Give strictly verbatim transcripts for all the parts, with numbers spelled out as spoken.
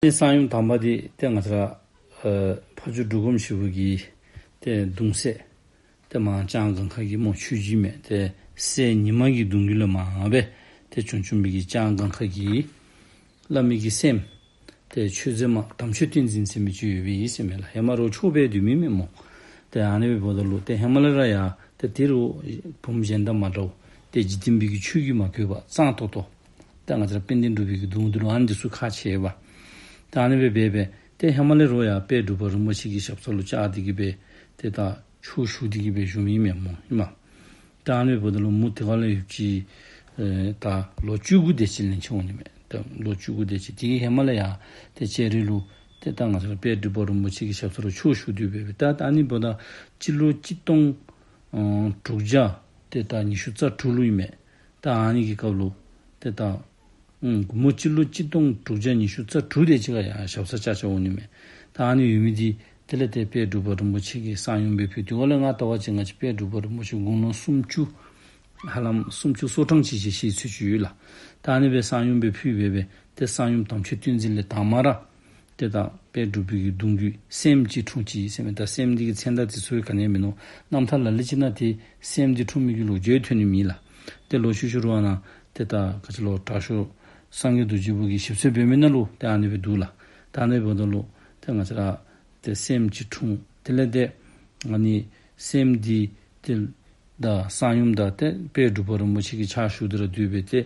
ཏེ་གསང་ཡུམ་དམ་པ་འདི་ཏེ་ང་བཅས་ར་ཨེ་ཕ་ཇོ་འབྲུག་སྒོམ་ཞིག་པོ་གི་ཏེ་གདུང་སྲས་ཏེ་མར་ལྕང་སྒང་ཁ་གི་མོ་ཆོས་རྗེ་མས། ཏེ་སྲས་ཉི་མ་གི་གདུང་བརྒྱུད་ལས་མར་སྦེ་ཏེ་བྱོན་བྱོན་པའི་གི་ལྕང་སྒང་ཁ་གི་བླ་མའི་གི་སྲསམོ་ཏེ་ཆོས་མཛད་མ་དམ་ཆོས་བསྟན་འཛིན་ཟེར་མི་ཅིག་ཡོད་པའི་ཨིན་ཟེར་མས་ལགས། ཧེ་མ་རོགས་ཆོས་འབད་སྡོད་མི་མས་མོ། ཏེ་ཨ་ནི་སྦེ་འབདཝ་ད་ལུ་ཏེ་ཧེ་མ་ལས་ར་ཡང་ཏེ་དེ་རུ་བུམོ་གཞན་དང་མ་འདྲཝ་ཏེ་འཇིག་རྟེན་པའི་གི་ཆོས་ཀྱིས་མ་གོས་པར་གཙང་ཏོག་ཏོ། ཏེ་ང་བཅས་ར་དཔལ་ལྡན་འབྲུག་པའི་གི་གདུང་འདི་ལུ་ཨ་ནི་འདི་ཚུ་ཁག་ཆེ་བས། ཏེ་ཨ་ནི་སྦེ་འབད་སྦེ་ཏེ་ཧེ་མ་ལས་རོགས་ཡང་དཔལ་འབྲུག་པ་རིན་པོ་ཆེ་གི་ཞབས་ས་ལུ་བཅར་ཏེ་གི་སྦེ་ཏེ་ད་ཆོས་ཞུ་སྟེ་གི་སྦེ་བཞུགས་མི་མས་མོ་ཨིན་མས། ད་ཨ་ནི་འབདཝ་ད་ལུ་མོ་དེ་ཁ་ལས་ཡུདཔ་ཅིག་ཨེ་ད་ལོ་བཅུ་དགུ་དེ་ཅིག་ལན་ཅིག་འོང་ནི་མས། ད་ལོ་བཅུ་དགུ་དེ་ཅིག་དེ་གི་ཧེ་མ་ལས་ཡང་ཏེ་ལྕགས་རི་ལུ་ཏེ་ད་ང་བཅས་ར་དཔལ་འབྲུག་པ་རིན་པོ་ཆེ་གི་ཞབས་ས་ལུ་ཆོས་ཞུ་སྟེ་སྦེ་སྦེ་ད་ད་ཨ་ནི་འབདཝ་ད་སྤྱི་ལོ་གཅིག་སྟོང་ཨ་དྲུག་བརྒྱ་ཏེ་ད་ཉི་ཤུ་རྩ་དྲུག་ལུ་ཨིན་མས། ད་ཨ་ནི་གི་སྐབས་ལུ་ཏེ་ད་ཨུམ་མོ་སྤྱི་ལོ་གཅིག་སྟོང་དྲུག་བརྒྱ་ཉི་ཤུ་རྩ་དྲུག་དེ་ཅིག་ཁར་ཡང་ཞབས་ས་བཅར་བཅརཝ་འོང་ནི་མས། ད་ཨ་ནི་ཡོད་མི་འདི་དེ་ལས་ཏེ་དཔལ་འབྲུག་པ་རིན་པོ་ཆེ་གིས་གསང་ཡུམ་སྦེ་ཕུལ། དེ་འགོ་ལས་ང་བལྟ་བ་ཅིན་ང་བཅས་དཔལ་འབྲུག་པ་རིན་པོ་ཆེ་དགུང་ལོ་སུམ་ཅུ་ཧ་ལམ་སུམ་ཅུ་སོ་གྲངས་ཅིག་བཞེས་བཞེས་ཚུལ་ཅིག་ཡོད་ལགས། ད་ཨ་ནི་སྦེ་གསང་ཡུམ་སྦེ་ཕུལ་སྦེ་སྦེ་ཏེ་གསང་ཡུམ་དམ་ཆོས་བསྟན་འཛིན་ལས་དང་མ་ར་ཏེ་ད་དཔལ་འབྲུག་པའི་གི་གདུང་བརྒྱུད་སྲསམོ་ཅིག་འཁྲུངས་ཅི་ཟེར་མས། ད་སྲསམོ་འདི་གི་མཚན་རྟགས་དེ་ཚུ་ག་ནི་ཡང་མིན་ནུག། རྣམ་ཐར་ལ་ལུ་ཅིག་ནང་ཏེ་སྲསམོ་འདི་འཁྲུངས་མི་གི་ལོ་རྒྱུས་ཐོན་ནི་མེད་ལགས། ཏེ་ལོག་ཤུལ་ཤུལ་རུ་ཨ་ནཱ་ཏེ་ད་ག་ཅི་ལོ་དྲག་ཤོས་སངས་རྒྱས་རྡོ་རྗེ་བུ་གིས་ཞིབ་འཚོལ་འབད་མི་ནང་ལུ་ཏེ་ཨ་ནི་སྦེ་འདུག་ལགས། ད་ཨ་ནི་འབདཝ་ད་ལུ་ཏེ་ང་བཅས་ར་ཏེ་སྲསམོ་ཅིག་འཁྲུངས། དེ་ལས་ཏེ་ཨ་ནི་སྲསམོ་འདི་ཏེ་ད་གསང་ཡུམ་དང་ཏེ་དཔལ་འབྲུག་པ་རིན་པོ་ཆེ་གི་ཕྱག་ཞུ་སྟེ་ར་སྡོད་སྦེ་ཏེ་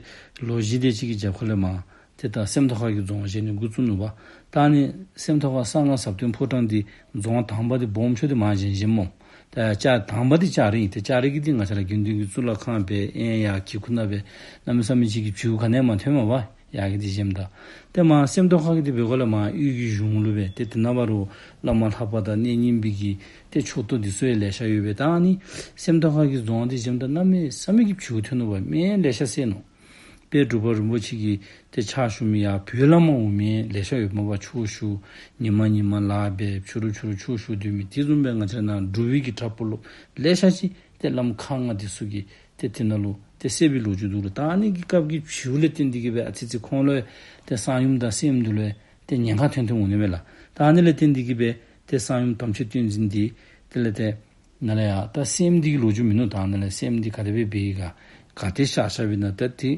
ལོ་བཞི་དེ་ཅིག་གི་རྒྱབ་ཁ་ལས་མར་ཏེ་ད་སེམས་རྟོགས་ཁ་གི་རྫོང་བཞེངས་ནི་འགོ་བཙུགས་ནུག་པ། ད་ཨ་ནི་སེམས་རྟོགས་ཁ་གསང་སྔགས་ཟབ་དོན་ཕོ་བྲང་འདི་རྫོང་དང་པ་འདི་སྦོམ་ཤོས་འདི་མར་བཞེངས་བཞེངསམ་མས། ད་ལྕགས་དང་པ་འདི་ལྕགས་རི་ཨིན། ཏེ་ལྕགས་རི་གི་འདི་ང་བཅས་ར་དགེ་འདུན་གྱི་གཙུག་ལག་ཁང་སྦེ་ཨེ་ཡར་གྱི་ཁུག་ནང་སྦེ་གནམ་མེད་ས་མེད་ཅིག་གི་བྱིའུ་ག་ནི་ཡང་མ་ཐོནམ་མས་པ། ཡར་གྱི་འདི་བཞེངསམ་ད། ཏེ་མར་སེམས་རྟོགས་ཁ་གི་འདི་འབད་སྒང་ལས་མར་དབུས་ཀྱི་གཞུང་ལུ་སྦེ་ཏེ་དེ་ནང་ཕར་རུ་བླ་མ་ལྷ་པ་དང་གནས་རྙིང་པའི་གི་ཏེ་ཕྱོགས་གཏོགས་འདི་ཚུ་ཡང་ལེ་ཤ་ཡོད་པས། ད་ཨ་ནི་སེམས་རྟོགས་ཁ་གི་རྫོང་འདི་བཞེངསམ་ད་གནམ་མེད་ས་མེད་ཀྱི་བྱིའུ་ཐོན་ནུག་པ། མི་ལེ་ཤ་བསད་ནུག། དཔལ་འབྲུག་པ་རིན་པོ་ཆེ་གི་ཏེ་ཕྱག་ཞུ་མི་ཡར་བོད་ལས་མར་འོང་མི་ལེ་ཤ་ཡོདཔ་མས་པ། ཆོས་ཞུ་ཉི་མ་ཉི་མ་ལཱ་འབད་ཕྱི་རུ་ཕྱི་རུ་ཆོས་ཞུ་སྡོད་མི། དེ་བཟུམ་སྦེ་ང་བཅས་ནཱ་འབྲུག་པའི་གི་དྲག་པོ་ལུ་ལེ་ཤ་ཅིག་ཏེ་བླམ་ཁག་ལྔ་འདི་ཚུ་གིས་ཏེ་དེ་ནང་ལུ་ཏེ་བསད་པའི་ལོ་རྒྱུས་འདུག་ལགས། ད་ཨ་ནི་གི་སྐབས་ཀྱི་བྱིའུ་ལས་བརྟེན་ཏེ་གི་སྦེ་ཨ་ཙི་ཙི་ཁོང་ལུ་ཏེ་གསང་ཡུམ་དང་སྲསམོ་འདི་ལུ་ཏེ་ཉེན་ཁ་ཐོན་ཐོན་འོང་ནི་མས་ལགས། ད་ཨ་ནི་ལས་བརྟེན་ཏེ་གི་སྦེ་ཏེ་གསང་ཡུམ་དམ་ཆོས་བསྟན་འཛིན་འདི་དེ་ལས་ཏེ་ནཱ་ལས་ཡར་ད་སྲསམོ་འདི་གི་ལོ་རྒྱུས་མིན་ནུག། ད་ནཱ་ལས་སྲསམོ་འདི་ག་དེ་སྦེ་འབད་ཡི་ག་ག་ཏེ་གཤགས་གཤགསཔ་ཨིན་ན་ད་དེ་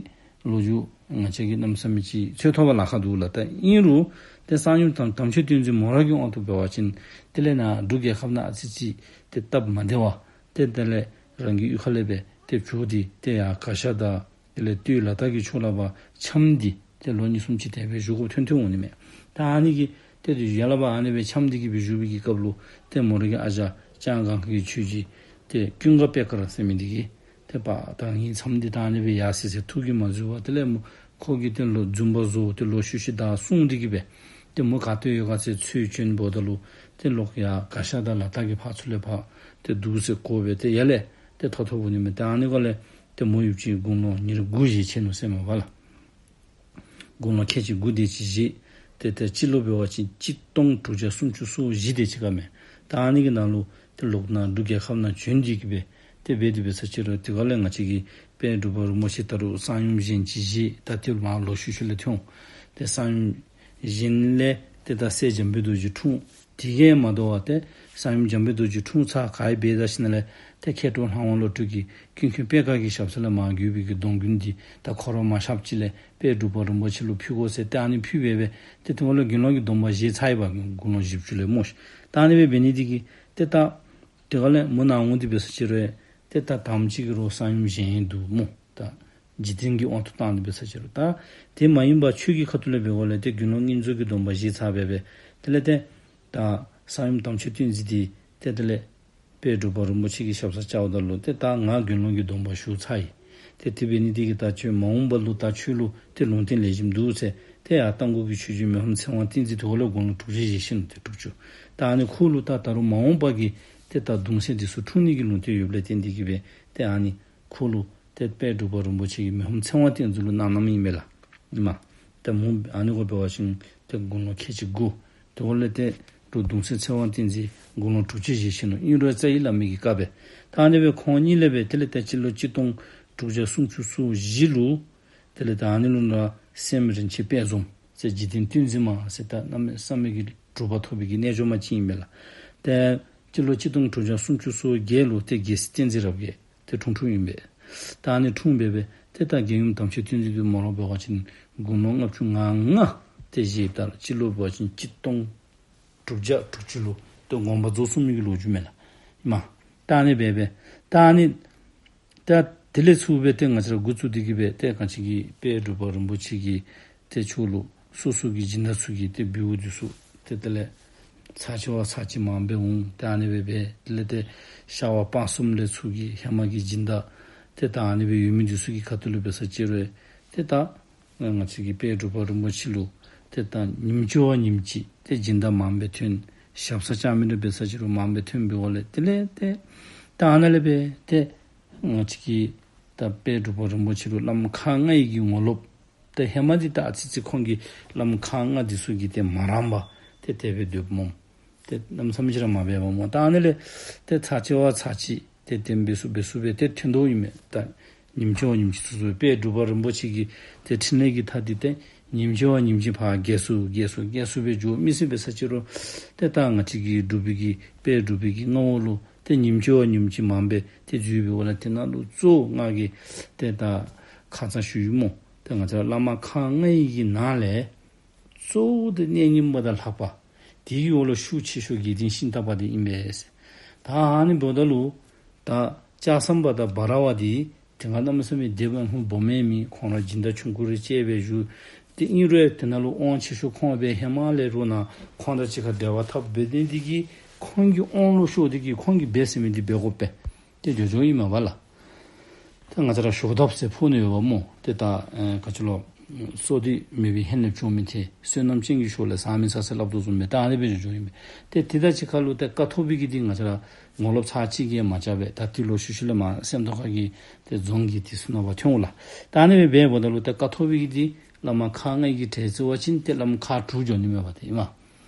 ལོ་རྒྱུས་ང་བཅས་ཀྱིས་གནམ་མེད་ས་མེད་ཅིག་འཚོལ་ཐོབ་པར་ལཱ་ཁག་འདུག་ལགས། ད་ཨིན་རུང་ཏེ་གསང་ཡུམ་དམ་དམ་ཆོས་བསྟན་འཛིན་མོ་ར་གི་དབང་དུ་འབད་བ་ཅིན་དེ་ལས་ནཱ་འབྲུག་རྒྱལ་ཁབ་ནང་ཨ་ཙི་ཙི་ཏེ་སྟབས་མ་བདེ་བར་ཏེ་དེ་ལས་རང་གི་གཡུས་ཁ་ལས་སྦེ་ཏེ་བྱོག་སྟེ་ཏེ་ཡར་གར་ཞ་དང་དེ་ལས་སྟོད་ལ་དྭགས་ཀྱི་ཕྱོགས་ལུ་ཕར་འཁྱམས་ཏེ་ཏེ་ལོ་གཉིས་གསུམ་ཅིག་དེ་སྦེ་བཞུགས་དགོཔ་ཐོན་ཐོན་འོང་ནི་མས། ད་ཨ་ནི་གི་ཏེ་དེ་ཡར་ལས་ཕར་ཨ་ནི་སྦེ་འཁྱམས་ཏེ་གི་སྦེ་བཞུགས་པའི་གི་སྐབས་ལུ་ཏེ་མོ་ར་གི་ཨ་ཞང་ལྕང་སྒང་གི་ཆོས་རྗེ་ཏེ་ཀུན་དགའ་པད་དཀར་ཟེར་མི་འདི་གིས་ཏེ་པ་ད་ངེའི་མཚམས་འདི་ད་ཨ་ནི་སྦེ་ཡར་སི་སི་ཐུགས་ཀྱིས་མ་བཟོད་པར་དེ་ལས་མོ་ཁོ་གིས་ཏེ་ལོག་རྫུན་པ་བཟོ་སྟེ་ལོག་ཤུལ་ཤུལ་བདའ་སོང་སྟེ་གི་སྦེ་ཏེ་མོ་ག་ཏེ་ཡོད་ག་ཟེར་འཚོལ་བྱོན་འབདཝ་ད་ལུ་ཏེ་ལོག་ཡར་གར་ཞ་དང་ལ་དྭགས་ཀྱི་ཕར་ཚུ་ལས་ཕར་ཏེ་འདུག་ཟེར་གོ་སྦེ་ཏེ་ཡར་ལས་ཏེ་ཐོབ་ཐོབ་འོང་ནི་མས། ཏེ་ཨ་ནི་སྒང་ལས་ཏེ་མོ་ཡུདཔ་ཅིག་དགུང་ལོ་ཉེར་དགུ་བཞེས་ཆི་ནུག་ཟེར་མས་པ་ལགས། དགུང་ལོ་ཁལ་གཅིག་དགུ་དེ་ཅིག་བཞེས། ཏེ་ཏེ་སྤྱི་ལོ་འབད་བ་ཅིན་གཅིག་སྟོང་དྲུག་བརྒྱ་སུམ་ཅུ་སོ་བཞི་དེ་ཅིག་ཁར་མས། ད་ཨ་ནི་གི་ནང་ལུ་ཏེ་ལོག་ནཱ་འབྲུག་རྒྱལ་ཁབ་ནང་བྱོན་ཏེ་གི་སྦེ་ཏེ་འབད་དེ་འབད་ས་ཅིག་རུང་དེ་སྒང་ལས་ང་བཅས་ཀྱི་དཔལ་འབྲུག་པ་རིན་པོ་ཆེ་ད་རུང་གསང་ཡུམ་གཞན་ཅིག་བཞེས། ད་ཏེ་མར་ལོག་ཤུལ་ཤུལ་ལས་ཐོན། ཏེ་གསང་ཡུམ་གཞན་ལས་ཏེ་ད་སྲས་འཇམ་དཔལ་རྡོ་རྗེ་འཁྲུངས། དེ་གིས་མ་དོ་བར་ཏེ་གསང་ཡུམ་འཇམ་དཔལ་རྡོ་རྗེ་འཁྲུངས་ཚར་ག་ཡི་འབད་ད་ཞིནམ་ལས་ཏེ་མཁས་གྲུབ་ལྷ་དབང་བློ་གྲོས་ཀྱིས་ཀུན་མཁྱེན་པད་དཀར་གྱི་ཞབས་ས་ལས་མར་བརྒྱུད་པའི་གི་སྡོམ་རྒྱུན་འདི་ད་ཁོ་ར་མ་གཤགསཔ་ཅིག་ལས་དཔལ་འབྲུག་པ་རིན་པོ་ཆེ་ལུ་ཕུལ་དགོ་ཟེར་ཏེ་ཨ་ནི་ཕུལ་སྦེ་སྦེ་ཏེ་དེ་སྒང་ལས་དགེ་སློང་གི་སྡོམ་པ་བཞེས་ཚར་ཡི་པ། དགུང་ལོ་བཞི་བཅུ་ལས་སྨོ་ཤིག། ད་ཨ་ནི་སྦེ་འབད་ནི་འདི་གིས་ཏེ་ད་དེ་སྒང་ལས་མོ་ནཱ་འོང་སྟེ་འབད་ས་ཅིག་རུང་ཏེ་ད་དང་པ་ཅིག་གི་རོགས་གསང་ཡུམ་བཞེངས་འདུག་སྨོ། ད་འཇིག་རྟེན་གྱི་དབང་དུ་བཏང་སྟེ་འབད་ས་ཅིག་རུང་ད་དེ་མ་ཡིན་པར་ཆོས་ཀྱི་ཁ་ཐུག་ལས་འབད་དགོ་ལས་ཏེ་དགེ་སློང་བསྙེན་རྫོགས་ཀྱི་སྡོམ་པ་བཞེས་ཚར་སྦེ་སྦེ་དེ་ལས་ཏེ་ད་གསང་ཡུམ་དམ་ཆོས་བསྟན་འཛིན་འདི་ཏེ་དེ་ལས་དཔལ་འབྲུག་པ་རིན་པོ་ཆེ་གི་ཞབས་སར་བཅརཝ་ད་ལུ་ཏེ་ད་ང་དགེ་སློང་གི་སྡོམ་པ་ཞུ་ཚར་ཡི། ཏེ་དེ་འབད་ནི་འདི་གིས་ད་ཁྱོད་མ་འོངས་པ་ལུ་ད་ཁྱོད་ལུ་ཏེ་ལུང་བསྟན་ལེགས་ཤོམ་འདུག་ཟེར་ཏེ་ཡར་རྟ་མགོ་གི་ཆོས་རྗེ་མི་ཕམ་ཚེ་དབང་བསྟན་འཛིན་དེ་ཁོ་ལུ་དགུང་ལོ་དྲུག་ཅུ་བཞེས་ཞིནམ་ཏེ་དྲུག་ཅུ། ད་ཨ་ནི་ཁོ་ལུ་ད་ད་རུང་མ་འོངས་པ་གི་ཏེ་ད་གདུང་སྲས་འདི་ཚུ་འཁྲུངས་ནི་གི་ལུང་བསྟན་ཡོདཔ་ལས་བརྟེན་ཏེ་གི་སྦེ་ཏེ་ཨ་ནི་ཁོ་ལུ་ཏེ་དཔལ་འབྲུག་པ་རིན་པོ་ཆེ་གིས་མི་ཕམ་ཚེ་དབང་བསྟན་འཛིན་ལུ་གནང་གནངམ་ཨིན་མས་ལགས། ཨིན་མས། ཏེ་མོ་ཨ་ནི་སྒང་འབད་བ་ཅིན་ཏེ་དགུང་ལོ་ཁལ་གཅིག་དགུ། དེ་སྒང་ལས་ཏེ་འབྲུག་གདུང་སྲས་ཚེ་དབང་བསྟན་འཛིན་དགུང་ལོ་དྲུག་ཅུ་བཞེས་ཞིནམ་ཨིན་རུང་རྩ་བའི་བླ་མའི་གི་བཀའ་སྦེ། ད་ཨ་ནི་སྦེ་ཁོང་གཉིས་ལས་སྦེ་དེ་ལས་ཏེ་སྤྱི་ལོ་གཅིག་སྟོང་དྲུག་བརྒྱ་སུམ་ཅུ་སོ་བཞི་ལུ་དེ་ལས་ད་ཨ་ནི་ལུ་ནཱ་སྲསམོ་རིན་ཆེན་དཔལ་འཛོམས། ཟེར་འཇིག་རྟེན་གཏན་འཛིན་མ་ཟེར་ད་གནམ་མེད་ས་མེད་ཀྱི་གྲུབ་པ་ཐོབ་པའི་གི་རྣལ་འབྱོར་མ་ཅིག་ཨིན་པས་ལགས། ཏེ་སྤྱི་ལོ་གཅིག་སྟོང་དྲུག་བརྒྱ་སུམ་ཅུ་སོ་བརྒྱད་ལུ་ཏེ་རྒྱལ་སྲས་བསྟན་འཛིན་རབ་རྒྱས་ཏེ་འཁྲུངས་འཁྲུངསམ་ཨིན་པས། ད་ཨ་ནི་འཁྲུངས་སྦེ་སྦེ་ཏེ་ད་རྒྱལ་ཡུམ་དམ་ཆོས་བསྟན་འཛིན་འདི་མོ་ལུ་འབད་བ་ཅིན་དགུང་ལོ་ལྔ་བཅུ་ང་ལྔ་ཏེ་བཞེསཔ་ད་ལུ་སྤྱི་ལོ་འབད་བ་ཅིན་གཅིག་སྟོང་དྲུག་བརྒྱ་དྲུག་ཅུ་ལུ་ཏེ་དགོངས་པ་རྫོགས་སོང་མི་གི་ལོ་རྒྱུས་མས་ལགས། ཨིན་མས། ད་ཨ་ནི་སྦེ་སྦེ་ད་ཨ་ནི་ད་དེ་ལས་ཚུར་སྦེ་ཏེ་ང་བཅས་ར་འགོ་བཙུགས་ཏེ་གི་སྦེ་ཏེ་ག་ཅི་གི་དཔལ་འབྲུག་པ་རིན་པོ་ཆེ་གིས་ཏེ་ཕྱོགས་ལུ་སོ་སོ་གི་སྦྱིན་བདག་ཚུ་གིས་ཏེ་འབུལཝ་འདི་ཚུ་ཏེ་དེ་ལས་ཚར་གཅིག་བ་ཚར་གཅིག་མངམ་སྦེ་འོང་། ཏེ་ཨ་ནི་སྦེ་སྦེ་དེ་ལས་ཏེ་ཤར་ཝང་སྤ་གསུམ་ལས་ཚུར་གྱི་ཧེ་མ་གི་སྦྱིན་བདག་ཏེ་ད་ཨ་ནི་སྦེ་ཡོད་མི་འདི་ཚུ་གི་ཁ་ཐུག་ལུ་འབད་ས་ཅིག་རུང་ཏེ་ད་ང་བཅས་ཀྱི་དཔལ་འབྲུག་པ་རིན་པོ་ཆེ་ལུ་ཏེ་ད་ཉིནམ་གཅིག་བ་ཉིནམ་གཅིག་ཏེ་སྦྱིན་བདག་མངམ་སྦེ་ཐོན། ཞབས་སར་བཅར་མི་ལུ་འབད་ས་ཅིག་རུང་མངམ་སྦེ་ཐོན་པའི་འོག་ལས་དེ་ལས་ཏེ་ད་ཨ་ནཱ་ལས་སྦེ་ཏེ་ང་བཅས་ཀྱི་ད་དཔལ་འབྲུག་པ་རིན་པོ་ཆེ་ལུ་བླམ་ཁག་ལྔའི་གི་ངོ་ལོག་ཏེ་ཧེ་མ་འདི་ད་ཨ་ཙི་ཙི་ཁོང་གིས་བླམ་ཁག་ལྔ་འདི་ཚུ་གིས་ཏེ་མ་རངས་པར་ཏེ་དེ་སྦེ་སྡོདཔ་སྨོ། ཏེ་གནམ་མེད་ས་མེད་ཅིག་ར་མ་འབད་བས་སྨོ། ད་ཨ་ནི་ལས་ཏེ་ཚར་གཅིག་བ་ཚར་གཅིག་ཏེ་དེ་སྦེ་སུ་སྦེ་སུ་སྦེ་ཏེ་ཐོན་དོ་ཨིན་མས། ད་ཉིནམ་གཅིག་བ་ཉིནམ་གཅིག་ཚུན་ཚོད་དཔལ་འབྲུག་པ་རིན་པོ་ཆེ་གི་ཏེ་ཕྲིན་ལས་ཀྱི་མཐའ་འདི་ཏེ་ཉིནམ་གཅིག་བ་ཉིནམ་གཅིག་ཕར་རྒྱས་སུ་རྒྱས་སུ་རྒྱས་སུ་སྦེ་འགྱོ། མི་སེར་འབད་ས་ཅིག་རུང་ཏེ་ད་ང་བཅས་ཀྱི་འབྲུག་པའི་གི་དཔལ་འབྲུག་པའི་གི་མངའ་འོག་ལུ་ཏེ་ཉིནམ་གཅིག་བ་ཉིནམ་གཅིག་མངམ་སྦེ་ཏེ་འཛུལ་བའི་འོག་ལས་དེ་ནང་ལུ་གཙོ་བོ་ང་གིས་ཏེ་ད་ཁ་ཙ་ཞུ་ཡི་སྨོ། ཏེ་ང་བཅས་བླ་མ་ཁག་ལྔའི་གི་ནང་ལས་གཙོ་བོ་དེ་གནས་རྙིང་པ་དང་ལྷ་པ། དེ་གི་འོག་ལུ་ཤུགས་ཆེ་ཤོས་དགེ་ལྡན་ཤིང་རྟ་པ་དེ་ཨིན་པས། ད་ཨ་ནི་འབདཝ་ད་ལུ་ད་ལྕགས་ཟམ་པ་དང་འབའ་ར་བ་དེ་དེ་སྒང་གནམ་མེད་ས་མེད་སྡེ་པ་ཧུ་སྦོམ་མེན་མི་ཁོང་ར་སྦྱིན་བདག་ཆུང་ཀུ་རེ་བཅས་སྦེ་བཞུགས། ཏེ་ཨིན་རུང་དེ་ནང་ལུ་དབང་ཆེ་ཤོས་ཁོང་སྦེ་ཧེ་མ་ལས་ར་ནཱ་ཁོང་དང་གཅིག་ཁར་འབྲེལ་བ་འཐབ་འབད་ནི་དེ་གིས་ཁོང་གི་དབང་ལུ་ཤོར་དེ་གིས་ཁོང་གིས་འབད་ཟེར་མི་དེ་འབད་དགོ་པས། ཏེ་འགྱོ་འགྱོཝ་ཨིན་མས་པ་ལགས། ཏེ་ང་བཅས་ར་ཞོ་དབ་ཟེར་ཕོག་ནི་ཡོདཔ་སྨོ། ཏེ་ད་ཨེ་ག་ཅི་ལོ་བསོད་བདེ་མེད་པའི་ཧེན་ལེབ་བྱུང་མི་དེ་བསོད་ནམས་ཅན་གྱི་ཞོ་ལས་ཟ་མི་ཟ་ཟེར་སླབ་དོ་བཟུམ་སྦེ་ད་ཨ་ནི་སྦེ་འགྱོ་འགྱོཝ་ཨིན་པས། ཏེ་དེ་དང་གཅིག་ཁར་ལུ་ཏེ་ཀཿཐོག་པའི་གི་དེ་ང་བཅས་ར་ངོ་ལོག་ཚར་གཅིག་གིས་མ་བཅག་པས། ད་དེ་ལུ་ཤུལ་ཤུལ་ལས་མར་སེམས་རྟོགས་ཁ་གི་ཏེ་རྫོང་གི་དེ་ཚུ་ནང་ཕར་ཐོན་འོང་ལགས། ད་ཨ་ནི་སྦེ་འབདཝ་ད་ལུ་ཏེ་ཀཿཐོག་པའི་གི་དེ་བླ་མ་ཁག་ལྔའི་གི་གྲལ་བརྩི་བ་ཅིན་ཏེ་བླ་མ་ཁག་དྲུག་འགྱོ་ནི་མས་པ་ཏེ་ཨིན་མས།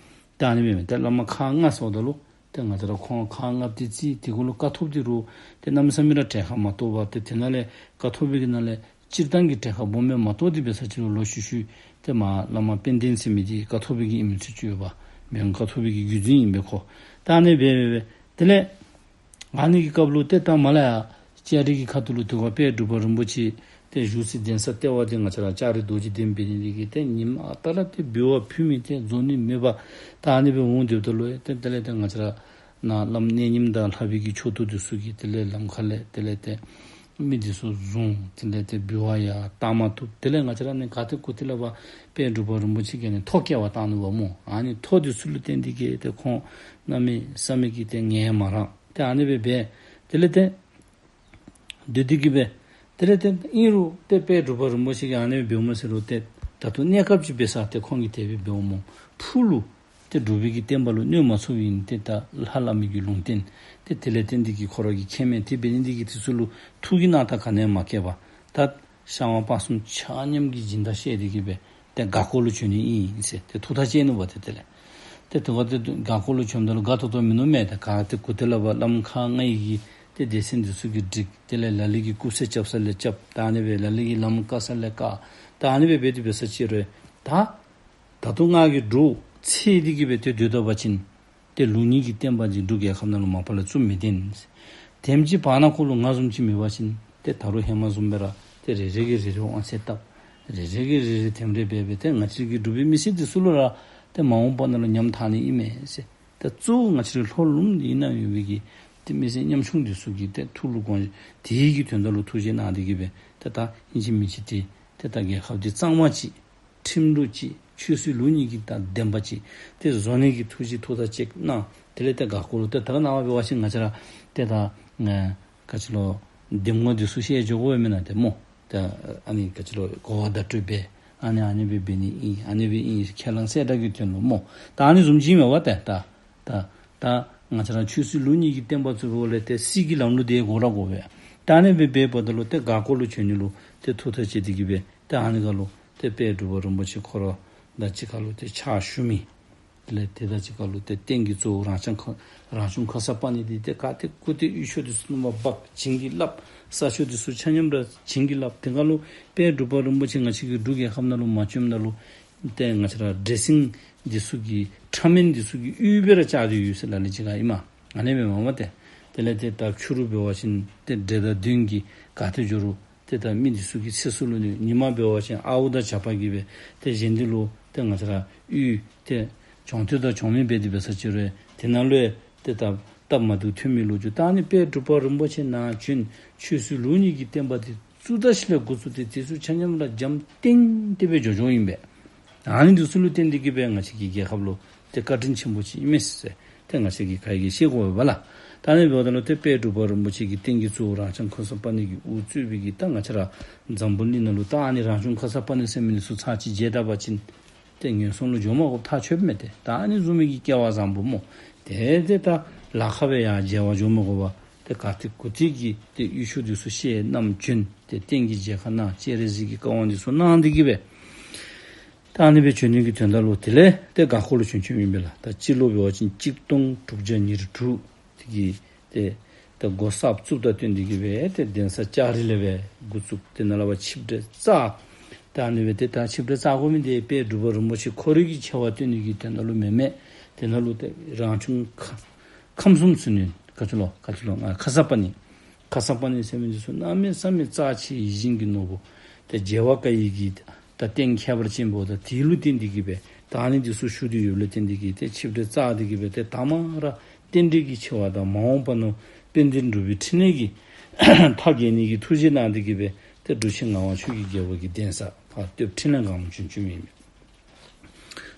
ད་ཨ་ནི་སྦེ་ཏེ་བླ་མ་ཁག་ལྔ་ཟེརཝ་ད་ལུ་ཏེ་ང་བཅས་ར་ཁོང་ཁག་ལྔ་པོ་དེ་བརྩི། དེ་གུ་ལུ་ཀཿཐོག་པ་དེ་ར་ཏེ་གནམ་མེད་ས་མེད་ར་གྲལ་ཁར་མ་གཏོགས་པར་ཏེ་དེ་ནང་ལས་ཀཿཐོག་པའི་གི་ནང་ལས་སྤྱིར་བཏང་གི་གྲལ་ཁར་སྦོམ་མེན་མ་གཏོགས། དེ་འབད་ས་ཅིག་རུང་ལོག་ཤུལ་ཤུལ་ཏེ་མར་བླ་མ་དཔལ་ལྡན་ཟེར་མི་དེ་ཀཿཐོག་པའི་གི་ཨིནམ་ཚུ་ཅིག་ཡོདཔ། མེན་ཀཿཐོག་པའི་གི་བརྒྱུད་འཛིན་ཨིན་པས་ཁོ། ད་ཨ་ནི་སྦེ་སྦེ་སྦེ་དེ་ལས་ཨ་ནི་གི་སྐབས་ལུ་ཏེ་ད་མར་ལས་ཡར་ལྕགས་རི་གི་ཁ་ཐུག་ལུ་དེ་སྒང་དཔལ་འབྲུག་པ་རིན་པོ་ཆེ་ཏེ་བཞུགས་སའི་གདན་ས་ལྟེ་བ་དེ་ང་བཅས་ར་ལྕགས་རི་རྡོ་རྗེ་གདན་འབད་ནི་དེ་གིས་ཏེ་ཉིནམ་ཨ་རྟག་ར་ཏེ་འབུལ་བ་ཕུལ་མི་ཏེ་རྫོགས་ནི་མེད་པར་ད་ཨ་ནི་སྦེ་འོང་སྡོདཔ་ད་ལུ་ཏེ་དེ་ལས་ཏེ་ང་བཅས་ར་ནཱ་བླམ་གནས་རྙིང་དང་ལྷ་པའི་གི་ཕྱོགས་གཏོགས་དེ་ཚུ་གིས་དེ་ལས་ལམ་ཁ་ལས་དེ་ལས་ཏེ་མི་དེ་ཚུ་བཟུང་། དེ་ལས་ཏེ་འབུལ་བ་ཡང་བཏང་མ་བཏུབ། དེ་ལས་ང་བཅས་ར་ནི་ག་ཏེ་གུ་ཏེ་ལས་ཕར་དཔལ་འབྲུག་པ་རིན་པོ་ཆེ་གིས་ནི་ཐོ་བཀལ་བར་བཏང་ནུག་པ་སྨོ། ཨ་ནི་ཐོ་དེ་ཚུ་ལུ་བརྟེན་ཏེ་གིས་ཏེ་ཁོང་གནམ་མེད་ས་མེད་ཀྱི་ཏེ་ངལ་མ་རངས། ཏེ་ཨ་ནི་སྦེ་སྦེ་དེ་ལས་ཏེ་སྡོད་དེ་གིས་སྦེ་དེ་ལས་ཏེ་ཨིན་རུང་ཏེ་དཔལ་འབྲུག་པ་རིན་པོ་ཆེ་གིས་ཨ་ནི་སྦེ་འབདཝ་མས་ཟེར་རུང་ཏེ་ད་ལྟོ་གནས་སྐབས་ཅིག་འབད་ས་ཏེ་ཁོང་གིས་དེ་སྦེ་འབདཝ་སྨོ། ཕུགས་ལུ་ཏེ་འབྲུག་པའི་གི་བསྟན་པ་ལུ་གནོད་མ་ཚུགསཔ་ཨིན། ཏེ་ད་ལྷ་བླ་མའི་གི་ལུང་བསྟན་ཏེ་དེ་ལས་བརྟེན་ཏེ་གིས་ཁོ་ར་གིས་མཁྱེན་མས། དེ་འབད་ནི་དེ་གིས་དེ་ཚུ་ལུ་ཐུགས་ཀྱི་སྣང་དག་ག་ནི་ཡང་མ་བསྐྱེད་པར་ད་ཤར་ཝང་སྤ་གསུམ་ཆ་མཉམ་གྱི་སྦྱིན་བདག་བཤལ་ཏེ་གིས་སྦེ་ཏེ་སྒ་སྐོར་ལུ་བྱོན་ནི་ཨིན་ཟེར་ཏེ་ཐུགས་ཐག་བཅད་ནུག་པ། ཏེ་དེ་ལས་ཏེ་དེ་སྒང་ཏེ་སྒ་སྐོར་ལུ་བྱོནམ་ད་ལུ་དགའ་ཏོག་ཏོ་མིན་ནུག་མས། ཏེ་ག་ཏེ་གུ་ཏེ་ལས་ཕར་བླམ་ཁག་ལྔའི་གི་ཏེ་སྡེ་ཚན་དེ་ཚུ་གིས་བསྒྲིགས། དེ་ལས་ལ་ལུ་གིས་སྐུ་ཚེ་རྐྱབ་ས་ལས་རྐྱབ། ད་ཨ་ནི་སྦེ་ལ་ལུ་གིས་ལམ་བཀག་ས་ལས་བཀག། ད་ཨ་ནི་སྦེ་འབད་དེ་འབད་ས་ཅིག་རུང་ད་ད་ལྟོ་ང་གིས་འབྲུག་ཚེ་འདི་གིས་སྦེ་ཏེ་སྡོད་ད་པ་ཅིན་ཏེ་ལུགས་གཉིས་ཀྱི་བསྟན་པ་འདི་འབྲུག་རྒྱལ་ཁབ་ནང་ལུ་མ་པ་ལས་བཙུགས་མི་བཏུབ། དེམ་ཅིག་བར་ན་ཁོ་ལུ་ང་བཟུམ་ཅིག་མེད་པ་ཅིན་ཏེ་ད་རུང་ཧེ་མ་བཟུམ་སྦེ་ར་ཏེ་རེ་རེ་གིས་རེ་རེ་དབང་ཚད་བཏབ། རེ་རེ་གིས་རེ་རེ་དེམ་རེ་འབད་འབད་ཏེ་ང་བཅས་ཀྱི་འབྲུག་པའི་མི་སེར་དེ་ཚུ་ལུ་ར་ཏེ་མ་འོངས་པ་ནང་ལུ་ཉམ་ཐག་ནི་ཨིན་མས་ཟེར། ཏེ་གཙོ་བོ་ང་བཅས་རའི་ལྷོ་ལུངམ་འདི་ནང་ཡོད་པའི་གི་ཏེ་མི་སེར་ཉམ་ཆུང་དེ་ཚུ་གི་ཏེ་ཐུགས་ལུ་དགོངས་དེ་གི་དོན་དག་ལུ་ཐུགས་རྗེ་གནང་སྟེ་གིས་སྦེ་ཏེ་ད་ཨིན་ཅི་མིན་ཅི་ཏེ་ཏེ་ད་རྒྱལ་ཁབ་འདི་གཙང་མ་ཅིག་ཁྲིམས་ལུགས་ཅིག་ཆོས་སྲིད་ལུགས་གཉིས་ཀྱི་ད་ལྡན་པ་ཅིག་ཏེ་བཟོ་ནི་གི་ཐུགས་རྗེ་ཐུགས་ཐག་བཅད་གནང་། དེ་ལས་ཏེ་སྒ་སྐོར་ལུ་ཏེ་ད་རེས་ནངས་པ་འབད་བ་ཅིན་ང་བཅས་ར་ཏེ་ད་ཨེ་ག་ཅི་ལོ་གདམས་ངོ་འདི་ཚུ་བཤད་འགྱོ་དགོ་པས་མེན་ན་ཏེ་སྨོ། ད་ཨ་ནི་ག་ཅི་ལོ་གོ་བ་བརྡ་སྤྲོད་འབད། ཨ་ནི་ཨ་ནི་སྦེ་འབད་ནི་ཨིན། ཨ་ནི་སྦེ་ཨིན་ཁས་བླངས་གསལ་བསྒྲགས་ཀྱི་དོན་ལུ་སྨོ། ད་ཨ་ནི་བཟུམ་ཅིག་མས་པ་ཏེ། ད་ད་ད་ང་བཅས་ར་ཆོས་སྲིད་ལུགས་གཉིས་ཀྱི་བསྟན་པ་བཙུགས་པའི་འོག་ལས་ཏེ་སྲིད་ཀྱི་ལམ་ལུགས་དེ་དགོ་ར་དགོ་པས། ད་ཨ་ནི་སྦེ་འབདཝ་ད་ལུ་ཏེ་སྒ་སྐོར་ལུ་བྱོན་ནི་ལུ་ཏེ་ཐུགས་ཐག་བཅད་དེ་གིས་སྦེ་ཏེ་ཨ་ནི་སྒང་ལུ་ཏེ་དཔལ་འབྲུག་པ་རིན་པོ་ཆེ་ཁོ་ར་དང་གཅིག་ཁར་ལུ་ཏེ་ཕྱག་ཞུ་མི། དེ་ལས་ཏེ་ད་གཅིག་ཁར་ལུ་ཏེ་རྟེན་གྱི་གཙོ་བོ་རང་བྱུང་ཁ་རང་བྱུང་ཁརྶ་པཱ་ཎི་འདི་ཏེ་ག་ཏེ་གུ་ཏེ་ཡུལ་ཕྱོགས་དེ་ཚུ་ནང་ཕར་འབག་བྱིན་གྱིས་བརླབས། ས་ཕྱོགས་དེ་ཚུ་ཆ་མཉམ་ར་བྱིན་གྱིས་བརླབས། དེ་སྒང་ལུ་དཔལ་འབྲུག་པ་རིན་པོ་ཆེ་ང་བཅས་ཀྱི་འབྲུག་རྒྱལ་ཁབ་ནང་ལུ་མ་བྱོནམ་ད་ལུ་ ཏེ་ང་བཅས་ར་འདྲེ་སྲིན་འདི་ཚུ་གི་ཕྲ་མེན་འདི་ཚུ་གི་ཡུལ་སྦེ་ར་བཅའ་སྟེ་ཡོད་ཟེར་ལ་ལུ་ཅིག་ཨིན་མས། ཨ་ནི་སྦེ་མས་མས། ཏེ་དེ་ལས་ཏེ་ད་ཕྱི་རུ་འབད་བ་ཅིན་ཏེ་འདྲེ་དང་གདོན་གྱིས་ག་ཏེ་འགྱོ་རུང་ཏེ་ད་མི་འདི་ཚུ་གི་ཚེ་སྲོག་ལུ་ནི། ཉི་མ་འབད་བ་ཅིན་ཨརཝ་དང་ཇག་པ་གིས་སྦེ་ཏེ་གཞན་འདི་ལུ་ཏེ་ང་བཅས་ར་ཡུལ་ཏེ་གྱོང་ཐོས་དང་གྱོང་མེད་འབད་དེ་འབད་ས་ཅིག་རུང་དེ་ནང་ལུ་ཏེ་ད་སྟབས་མ་བདེཝ་ཐོན་མི་ལོ་རྒྱུས། ད་ཨ་ནི་དཔལ་འབྲུག་པ་རིན་པོ་ཆེ་ནཱ་བྱོན་ཆོས་སྲིད་ལུགས་གཉིས་ཀྱི་བསྟན་པ་འདི་བཙུགས་ད་ཤུལ་ལས་འགོ་བཙུགས་ཏེ་དེ་ཚུ་ཆ་མཉམ་ར་འཇམ་ཏིང་ཏིང་སྦེ་འགྱོ་འགྱོཝ་ཨིན་པས། ཨ་ནི་འདི་ཚུ་ལུ་བརྟེན་ཏེ་གིས་སྦེ་ང་བཅས་ཀྱི་རྒྱལ་ཁབ་ལུ་ཏེ་བཀའ་དྲིན་ཆེན་པོ་ཅིག་ཨིན་མས་ཟེར་ཏེ་ང་བཅས་ཀྱིས་ག་ར་གིས་ཤེས་དགོ་པས་ལགས། ད་ཨ་ནི་འབདཝ་ད་ལུ་ཏེ་དཔལ་འབྲུག་པ་རིན་པོ་ཆེ་གི་རྟེན་གྱི་གཙོ་བོ་རང་བྱུང་ཁརྶ་པཱ་ཎི་གིས་དབུ་གཙོས་པའི་གི་ད་ང་བཅས་ར་འཛམ་བུ་གླིང་ནང་ལུ་ད་ཨ་ནི་རང་བྱུང་ཁརྶ་པཱ་ཎི་ཟེར་མི་འདི་ཚུ་ཚར་གཅིག་མཇལ་ད་པ་ཅིན་ཏེ་ངན་སོང་ལུ་འགྱོ་མ་དགོཔ་ཐག་ཆོད་མས། ཏེ་ད་ཨ་ནི་བཟུམ་མའི་གི་སྐལ་བ་བཟང་པོ་སྨོ། ཏེ་ཏེ་ད་ལཱ་ཁག་སྦེ་ཡར་མཇལ་བར་འགྱོ་མ་དགོ་པར་ཏེ་ག་ཏེ་གུ་ཏེ་གིས་ཏེ་ཡུལ་ཕྱོགས་འདི་ཚུ་ཤེས་རྣམ་བྱོན་ཏེ་རྟེན་གྱི་མཇལ་ཁ་གནང་། སྤྱན་རས་གཟིགས་ཀྱི་བཀའ་དབང་འདི་ཚུ་གནང་སྟེ་གིས་སྦེ་ད་ཨ་ནི་སྦེ་བྱོན་ནི་གི་དོན་དག་ལུ་དེ་ལས་ཏེ་འགག་སྐོར་ལུ་བྱོན་བྱོནམ་ཨིན་པས་ལགས། ད་སྤྱི་ལོ་འབད་བ་ཅིན་གཅིག་སྟོང་དྲུག་བརྒྱ་ཉེར་དྲུག་དེ་གི་ཏེ་ད་འགོ་གསརཔ་བཙུགསཔ་དང་བསྟུན་ཏེ་གིས་སྦེ་ཏེ་གདན་ས་ལྕགས་རི་ལས་སྦེ་འགོ་བཙུགས། དེ་ནང་ལས་ཕར་ཆིབས་གྲལ་བཅགས། ད་ཨ་ནི་སྦེ་ཏེ་ད་ཆིབས་གྲལ་བཅག་དགོ་མི་འདི་དཔལ་འབྲུག་པ་རིན་པོ་ཆེ་ཁོ་རའི་གི་ཆེ་བ་སྟོན་ནི་གི་དོན་དག་ལུ་མེན་མས། དེ་ནང་ལུ་ཏེ་རང་བྱུང་ཁ་ཁམས་གསུམ་ཟེར་ནི་ག་ཅི་ལོ་ག་ཅི་ལོ་ང་ཁརྶ་པཱ་ཎི། ཁརྶ་པཱ་ཎི་ཟེར་མི་འདི་ཚུ་གནམ་མེད་ས་མེད་རྩ་ཆེ་ཡིད་བཞིན་གྱི་ནོར་བུ། ཏེ་རྒྱལ་བ་ཀ་ཡི་གི་ད་རྟེན་ཁྱད་པར་ཅན་པོ་ད་དེ་ལུ་བརྟེན་ཏེ་གིས་སྦེ་ད་ཨ་ནི་འདི་ཚུ་ཞུ་སྟེ་ཡོདཔ་ལས་བརྟེན་ཏེ་གིས་ཏེ་ཆིབས་གྲལ་བཅགས་ཏེ་གིས་སྦེ་ཏེ་ད་མ་ར་རྟེན་འབྲེལ་གྱི་ཆེ་བ་དང་མ་འོངས་པ་ནང་དཔལ་ལྡན་འབྲུག་པའི་འཕྲིན་ལས་ཀྱི་མཐའ་རྒྱས་ནི་གི་ཐུགས་བཞེད་གནང་སྟེ་གིས་སྦེ་ཏེ་འབྲུག་ཆེན་ངག་དབང་ཆོས་ཀྱི་རྒྱལ་པོ་གི་གདན་ས་ཕར་སྟོད་འཕྲིན་ལས་སྒང་ལུ་བྱོན་བྱོནམ་ཨིན་མས།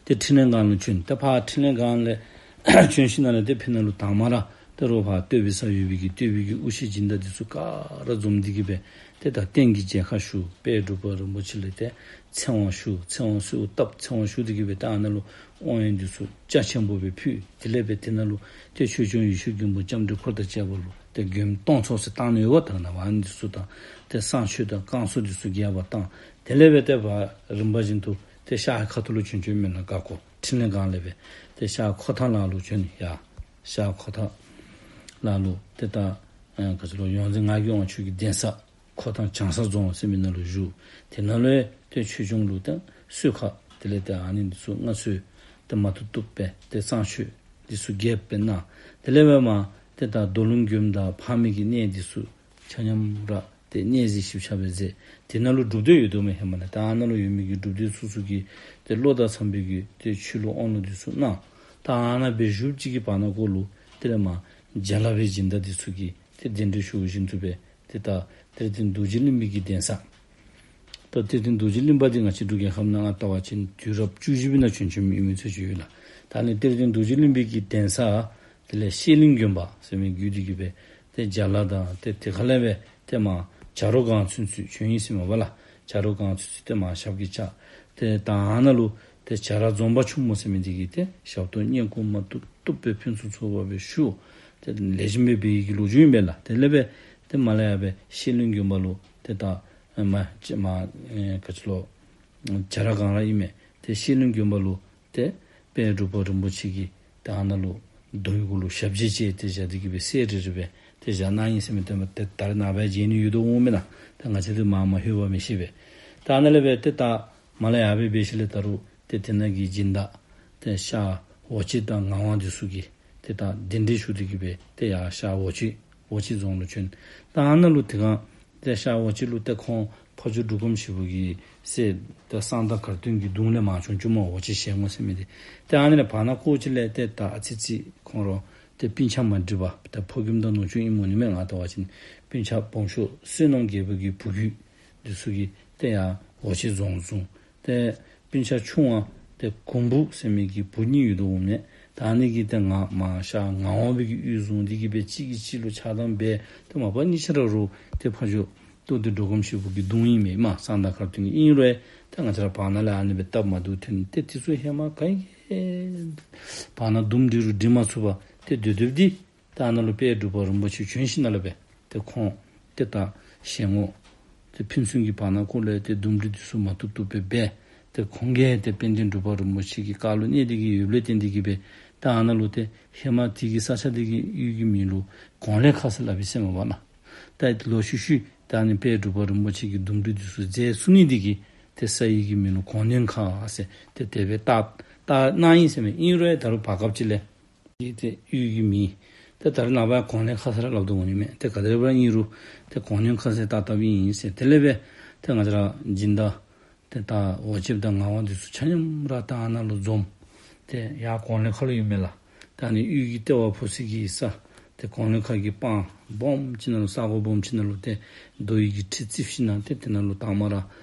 ཏེ་འཕྲིན་ལས་སྒང་ལུ་བྱོན། ཏེ་ཕར་འཕྲིན་ལས་སྒང་ལས་བྱོན་ཞིནམ་ལས་ཏེ་ཕར་ནང་ལུ་དང་མ་ར་ཏེ་རོགས་ཕར་སྟོད་པའི་ས་ཡོད་པའི་གི་སྟོད་པའི་གི་དབུ་ཆེ་སྦྱིན་བདག་འདི་ཚུ་ག་ར་འཛོམས་ཏེ་གིས་སྦེ་ཏེ་ད་རྟེན་གྱི་མཇལ་ཁ་ཞུ། དཔལ་འབྲུག་པ་རིན་པོ་ཆེ་ལས་ཏེ་ཚེ་དབང་ཞུ། ཚེ་དབང་གསོལཝ་བཏབ། ཚེ་དབང་ཞུ་སྟེ་གིས་སྦེ་ད་ཨ་ནཱ་ལུ་དབང་ཡོན་འདི་ཚུ་རྒྱ་ཆེན་པོ་སྦེ་ཕུལ། དེ་ལས་སྦེ་དེ་ནང་ལུ་ཏེ་ཆོས་སྐྱོང་ཡེ་ཤེས་མགོན་པོ་ལྕམ་དྲལ་འཁོར་དང་བཅས་པ་ལུ་ཏེ་མགྱོནམ་སྟོང་ཚོགས་ཟེར་བཏང་ནི་ཡོདཔ་ད་ནཱ་བ་ཨ་ནི་འདི་ཚུ་དང་ཏེ་བསང་མཆོད་དང་བསྐང་གསོ་འདི་ཚུ་རྒྱས་པར་བཏང་། དེ་ལས་སྦེ་ཏེ་ཕར་རིམ་པ་བཞིན་དུ་ཏེ་ཤར་ཁ་ཐུག་ལུ་བྱོན་བྱོནམ་མེན་ན། འགག་སྐོར་འཕྲིན་ལས་སྒང་ལས་སྦེ་ཏེ་ཤར་ཁོ་ཐང་ལ་ལུ་བྱོན། ཡར་ཤར་ཁོ་ཐང་ལ་ལུ་ཏེ་ད་ཨ་ག་ཅི་ལོ་ཡོངས་འཛིན་ངག་གི་དབང་ཕྱུག་གི་གདན་ས་ཁོ་ཐང་བྱང་ས་རྫོང་ཟེར་མི་ནང་ལུ་བཞུགས། དེ་ནང་ལུ་ཏེ་ཆོས་སྐྱོང་ལུ་ཏེ་གསོལ་ཁ་དེ་ལས་ཏེ་ཨ་ནི་འདི་ཚུ་མངའ་གསོལ་ཏེ་མ་བཏུབ་བཏུབ་སྦེ་ཏེ་བསང་མཆོད་འདི་ཚུ་རྒྱས་པར་གནང་། དེ་ལས་སྦེ་མར་ཏེ་ད་རྡོར་ལུང་མགྱོནམ་དང་ཕག་མོ་གི་གནས་འདི་ཚུ་ཆ་མཉམ་ར་ཏེ་གནས་གཟིགས་ཞིབ་ཆ་སྦེ་མཛད། དེ་ནང་ལུ་སྒྲུབ་སྡེ་ཡོད་དོ་མས་ཧེ་མ་ལས། ད་ཨ་ནཱ་ལུ་ཡོད་མི་གི་སྒྲུབ་སྡེ་ཚུ་ཚུ་གི་ཏེ་བློ་དང་འཚམས་པའི་གི་ཏེ་ཆོས་ལུང་དབང་ལུང་འདི་ཚུ་གནང་། ད་ཨ་ནཱ་སྦེ་བཞུགས་ཅིག་གི་བར་ན་ཀོ་ལུ་དེ་ལས་མར་ཇ་ལ་པའི་སྦྱིན་བདག་འདི་ཚུ་གིས་ཏེ་གདན་འདྲེན་ཞུ་བཞིན་དུ་སྦེ་ཏེ་ད་གཏེར་སྟོན་རྡོ་རྗེ་གླིང་པའི་གི་གདན་ས། ད་གཏེར་སྟོན་རྡོ་རྗེ་གླིང་པ་འདི་ང་བཅས་འབྲུག་རྒྱལ་ཁབ་ནང་ལྟ་བ་ཅིན་དུས་རབས་བཅུ་བཞི་པའི་ནང་བྱོན་བྱོནམ་ཨིན་མི་ཚུ་ཅིག་ཡོད་ལགས། ད་ཨ་ནི་གཏེར་སྟོན་རྡོ་རྗེ་གླིང་པའི་གི་གདན་ས་དེ་ལས་ཤེལ་གླིང་དགོན་པ་ཟེར་མི་བརྒྱུད་དེ་གིས་སྦེ་ཏེ་ཇ་ལ་དང་ཏེ་དེ་ཁ་ལས་སྦེ་ཏེ་མར་བྱ་རོག་སྒང་ཚུན་ཚོད་བྱོན་ཡི་ཟེར་མས་པ་ལགས། བྱ་རོག་སྒང་ཚུན་ཚོད་ཏེ་མར་ཞབས་ཀྱིས་བཅགས། ཏེ་ད་ཨ་ནཱ་ལུ་ཏེ་བྱ་རོག་འཛོམས་པ་ཆུང་མོ་ཟེར་མི་འདི་གིས་ཏེ་ཞབས་ཏོག་བསྙེན་བཀུར་མ་བཏུབ་བཏུབ་སྦེ་ཕུན་སུམ་ཚོགས་པ་སྦེ་ཞུ། ཏེ་ལེགས་ཤོམ་སྦེ་འབད་ཡི་གི་ལོ་རྒྱུས་ཨིན་པས་ལགས། དེ་ལས་སྦེ་ཏེ་མར་ལས་ཡར་སྦེ་ཤེལ་གླིང་དགོན་པ་ལུ་ཏེ་ད་མར་མར་ག་ཅི་ལོ་བྱ་རོག་སྒང་ར་ཨིན་མས། ཏེ་ཤེལ་གླིང་དགོན་པ་ལུ་ཏེ་དཔལ་འབྲུག་པ་རིན་པོ་ཆེ་གིས་ད་ཨ་ནཱ་ལུ་རྡོ་གུ་ལུ་ཞབས་རྗེས་བཅས་ཏེ་བཞག་སྟེ་གིས་སྦེ་གསལ་རི་རི་སྦེ་ཏེ་བཞག་གནང་ཡི་ཟེར་མི་ཏེ་མ་ཏེ་ད་རེས་ནངས་པ་མཇལ་ནི་ཡོད་དོ་འོང་མེན་ན། ཏེ་ང་བཅས་འདི་མར་མ་ལྷོད་པར་མི་ཤེས་པས། ད་ཨ་ནཱ་ལས་སྦེ་ཏེ་ད་མར་ལས་ཡར་སྦེ་འབད་ཞིནམ་ལས་ད་རུང་ཏེ་དེ་ནང་གི་སྦྱིན་བདག་ཏེ་ཤར་འོ་ཆེ་དང་ངག་དབང་འདི་ཚུ་གིས་ཏེ་ད་གདན་འདྲེན་ཞུ་སྟེ་གིས་སྦེ་ཏེ་ཡར་ཤར་འོ་ཆེ་འོ་ཆེ་རྫོང་ལུ་བྱོན། ད་ཨ་ནཱ་ལུ་དེ་སྒང་ཏེ་ཤར་འོ་ཆེ་ལུ་ཏེ་ཁོང་ཕ་ཇོ་འབྲུག་སྒོམ་ཞིག་པོ་གི་སྲས་ཏེ་གསང་བདག་གར་སྟོན་གྱི་གདུང་ལས་མར་བྱོན་བྱོནམ་འོ་ཆེ་ཞལ་ངོ་ཟེར་མི་འདི། ཏེ་ཨ་ནི་ལས་བར་ན་ཀོ་ཅིག་ལས་ཏེ་ད་ཨ་ཙི་ཅིག་ཁོང་ར་ཏེ་སྤུན་ཆ་མ་འགྲིག་པར་ད་ཕོ་རྒནམ་དང་ནུ་གཅུང་ཨིནམ་འོང་ནི་མས། ང་ལྟ་བ་ཅིན་སྤུན་ཆ་སྦོམ་ཤོས་བསོད་ནམས་རྒྱལ་པོ་གི་བུ་བརྒྱུད་འདི་ཚུ་གིས་ཏེ་ཡར་འོ་ཆེ་རྫོང་བཟུང་། ཏེ་སྤུན་ཆ་ཆུང་བ་ཏེ་གོང་བུ་ཟེར་མི་གི་བུ་གཉིས་ཡོད་དོ་འོང་མས། ད་ཨ་ནི་གིས་ཏེ་ང་མར་ཤར་ངག་དབང་པའི་གི་གཡུས་བཟུང་སྟེ་གིས་སྦེ་གཅིག་གིས་གཅིག་ལུ་ཆགས་སྡང་འབད། ཏེ་མ་པ་གཉིས་ཆ་ར་རུང་ཏེ་ཕ་ཇོ་སྟོད་འདི་འབྲུག་སྒོམ་ཞིག་པོ་གི་གདུང་ཨིན་མས། མར་གསང་བདག་གར་སྟོན་གྱི་ཨིན་རུང་ཏེ་ང་བཅས་ར་བར་ན་ལས་ཨ་ནི་སྦེ་སྟབས་མ་བདེཝ་ཐོན། ཏེ་དེ་ཚུ་ཧེ་མ་ག་གིས་བར་ན་འདུམ་འགྲིག་རུང་འགྲིག་མ་ཚུགས་པར་ཏེ་སྡོད་སྡོདཔ་འདི་ད་ཨ་ནཱ་ལུ་དཔལ་འབྲུག་པ་རིན་པོ་ཆེ་བྱོན་ཞིནམ་ལས་སྦེ་ཏེ་ཁོང་ཏེ་ད་ཞལ་ངོ་ཏེ་ཕན་ཚུན་གྱི་བར་ན་ཀོ་ལས་ཏེ་འདུམ་འགྲིག་འདི་ཚུ་མ་བཏུབ་བཏུབ་སྦེ་འབད། ཏེ་ཁོང་གིས་ཏེ་དཔལ་ལྡན་འབྲུག་པ་རིན་པོ་ཆེ་གི་བཀའ་ལུ་གནས་ཏེ་གིས་ཡོདཔ་ལས་བརྟེན་ཏེ་གིས་སྦེ་ད་ཨ་ནཱ་ལུ་ཏེ་ཧེ་མ་དེ་གི་ས་ཆ་དེ་གི་ཡུལ་གྱི་མིང་ལུ་གོང་ལས་ཁ་ཟེར་སླབ་ཨིན་ཟེར་མས་པ་ལགས། ད་ལོག་ཤུལ་ཤུལ་ད་ཨ་ནི་དཔལ་འབྲུག་པ་རིན་པོ་ཆེ་གིས་འདུམ་འགྲིག་འདི་ཚུ་མཛད་ཚུགས་ནི་དེ་གིས་ ཏེ་ས་ཡི་གི་མིང་ལུ་གོང་ལྡིང་ཁ་ཟེར་ཏེ་དེ་སྦེ་བཏགས་བཏགས་གནང་ཡི་ཟེར་མས། ཨིན་རུང་ད་རུང་བར་སྐབས་ཅིག་ལས་ཏེ་གཡུས་ཀྱི་མིང་ཏེ་ད་རེས་ནངས་པ་ཡང་གོང་ལྡིང་ཁ་ཟེར་ར་སླབ་དོ་འོང་ནི་མས། ཏེ་ག་དེ་སྦེ་ཨིན་རུང་ཏེ་གོང་ལྡིང་ཁ་ཟེར་བཏགས་བཏགསཔ་ཨིན་ཟེར། དེ་ལས་སྦེ་ཏེ་ང་བཅས་ར་སྦྱིན་བདག་ཏེ་ད་འོ་བྱེཔ་དང་ངག་དབང་འདི་ཚུ་ཆ་མཉམ་ར་ད་ཨ་ནཱ་ལུ་འཛོམས། ཏེ་ཡར་གོང་ལྡིང་ཁ་ལུ་ཨིན་མས་ལགས། ད་ཨ་ནི་གཡུས་ཀྱི་ལྟེ་བ་ཕོག་སའི་གི་ས་ཏེ་གོང་ལྡིང་ཁ་གི་སྤང་སྦོམ་ཅིག་ནང་ལུ་ས་གོ་སྦོམ་ཅིག་ནང་ལུ་ཏེ་རྡོ་ཡི་གི་ཁྲི་བརྩིགས་ཞིནམ་ཏེ་དེ་ནང་ལུ་དང་པ་ར་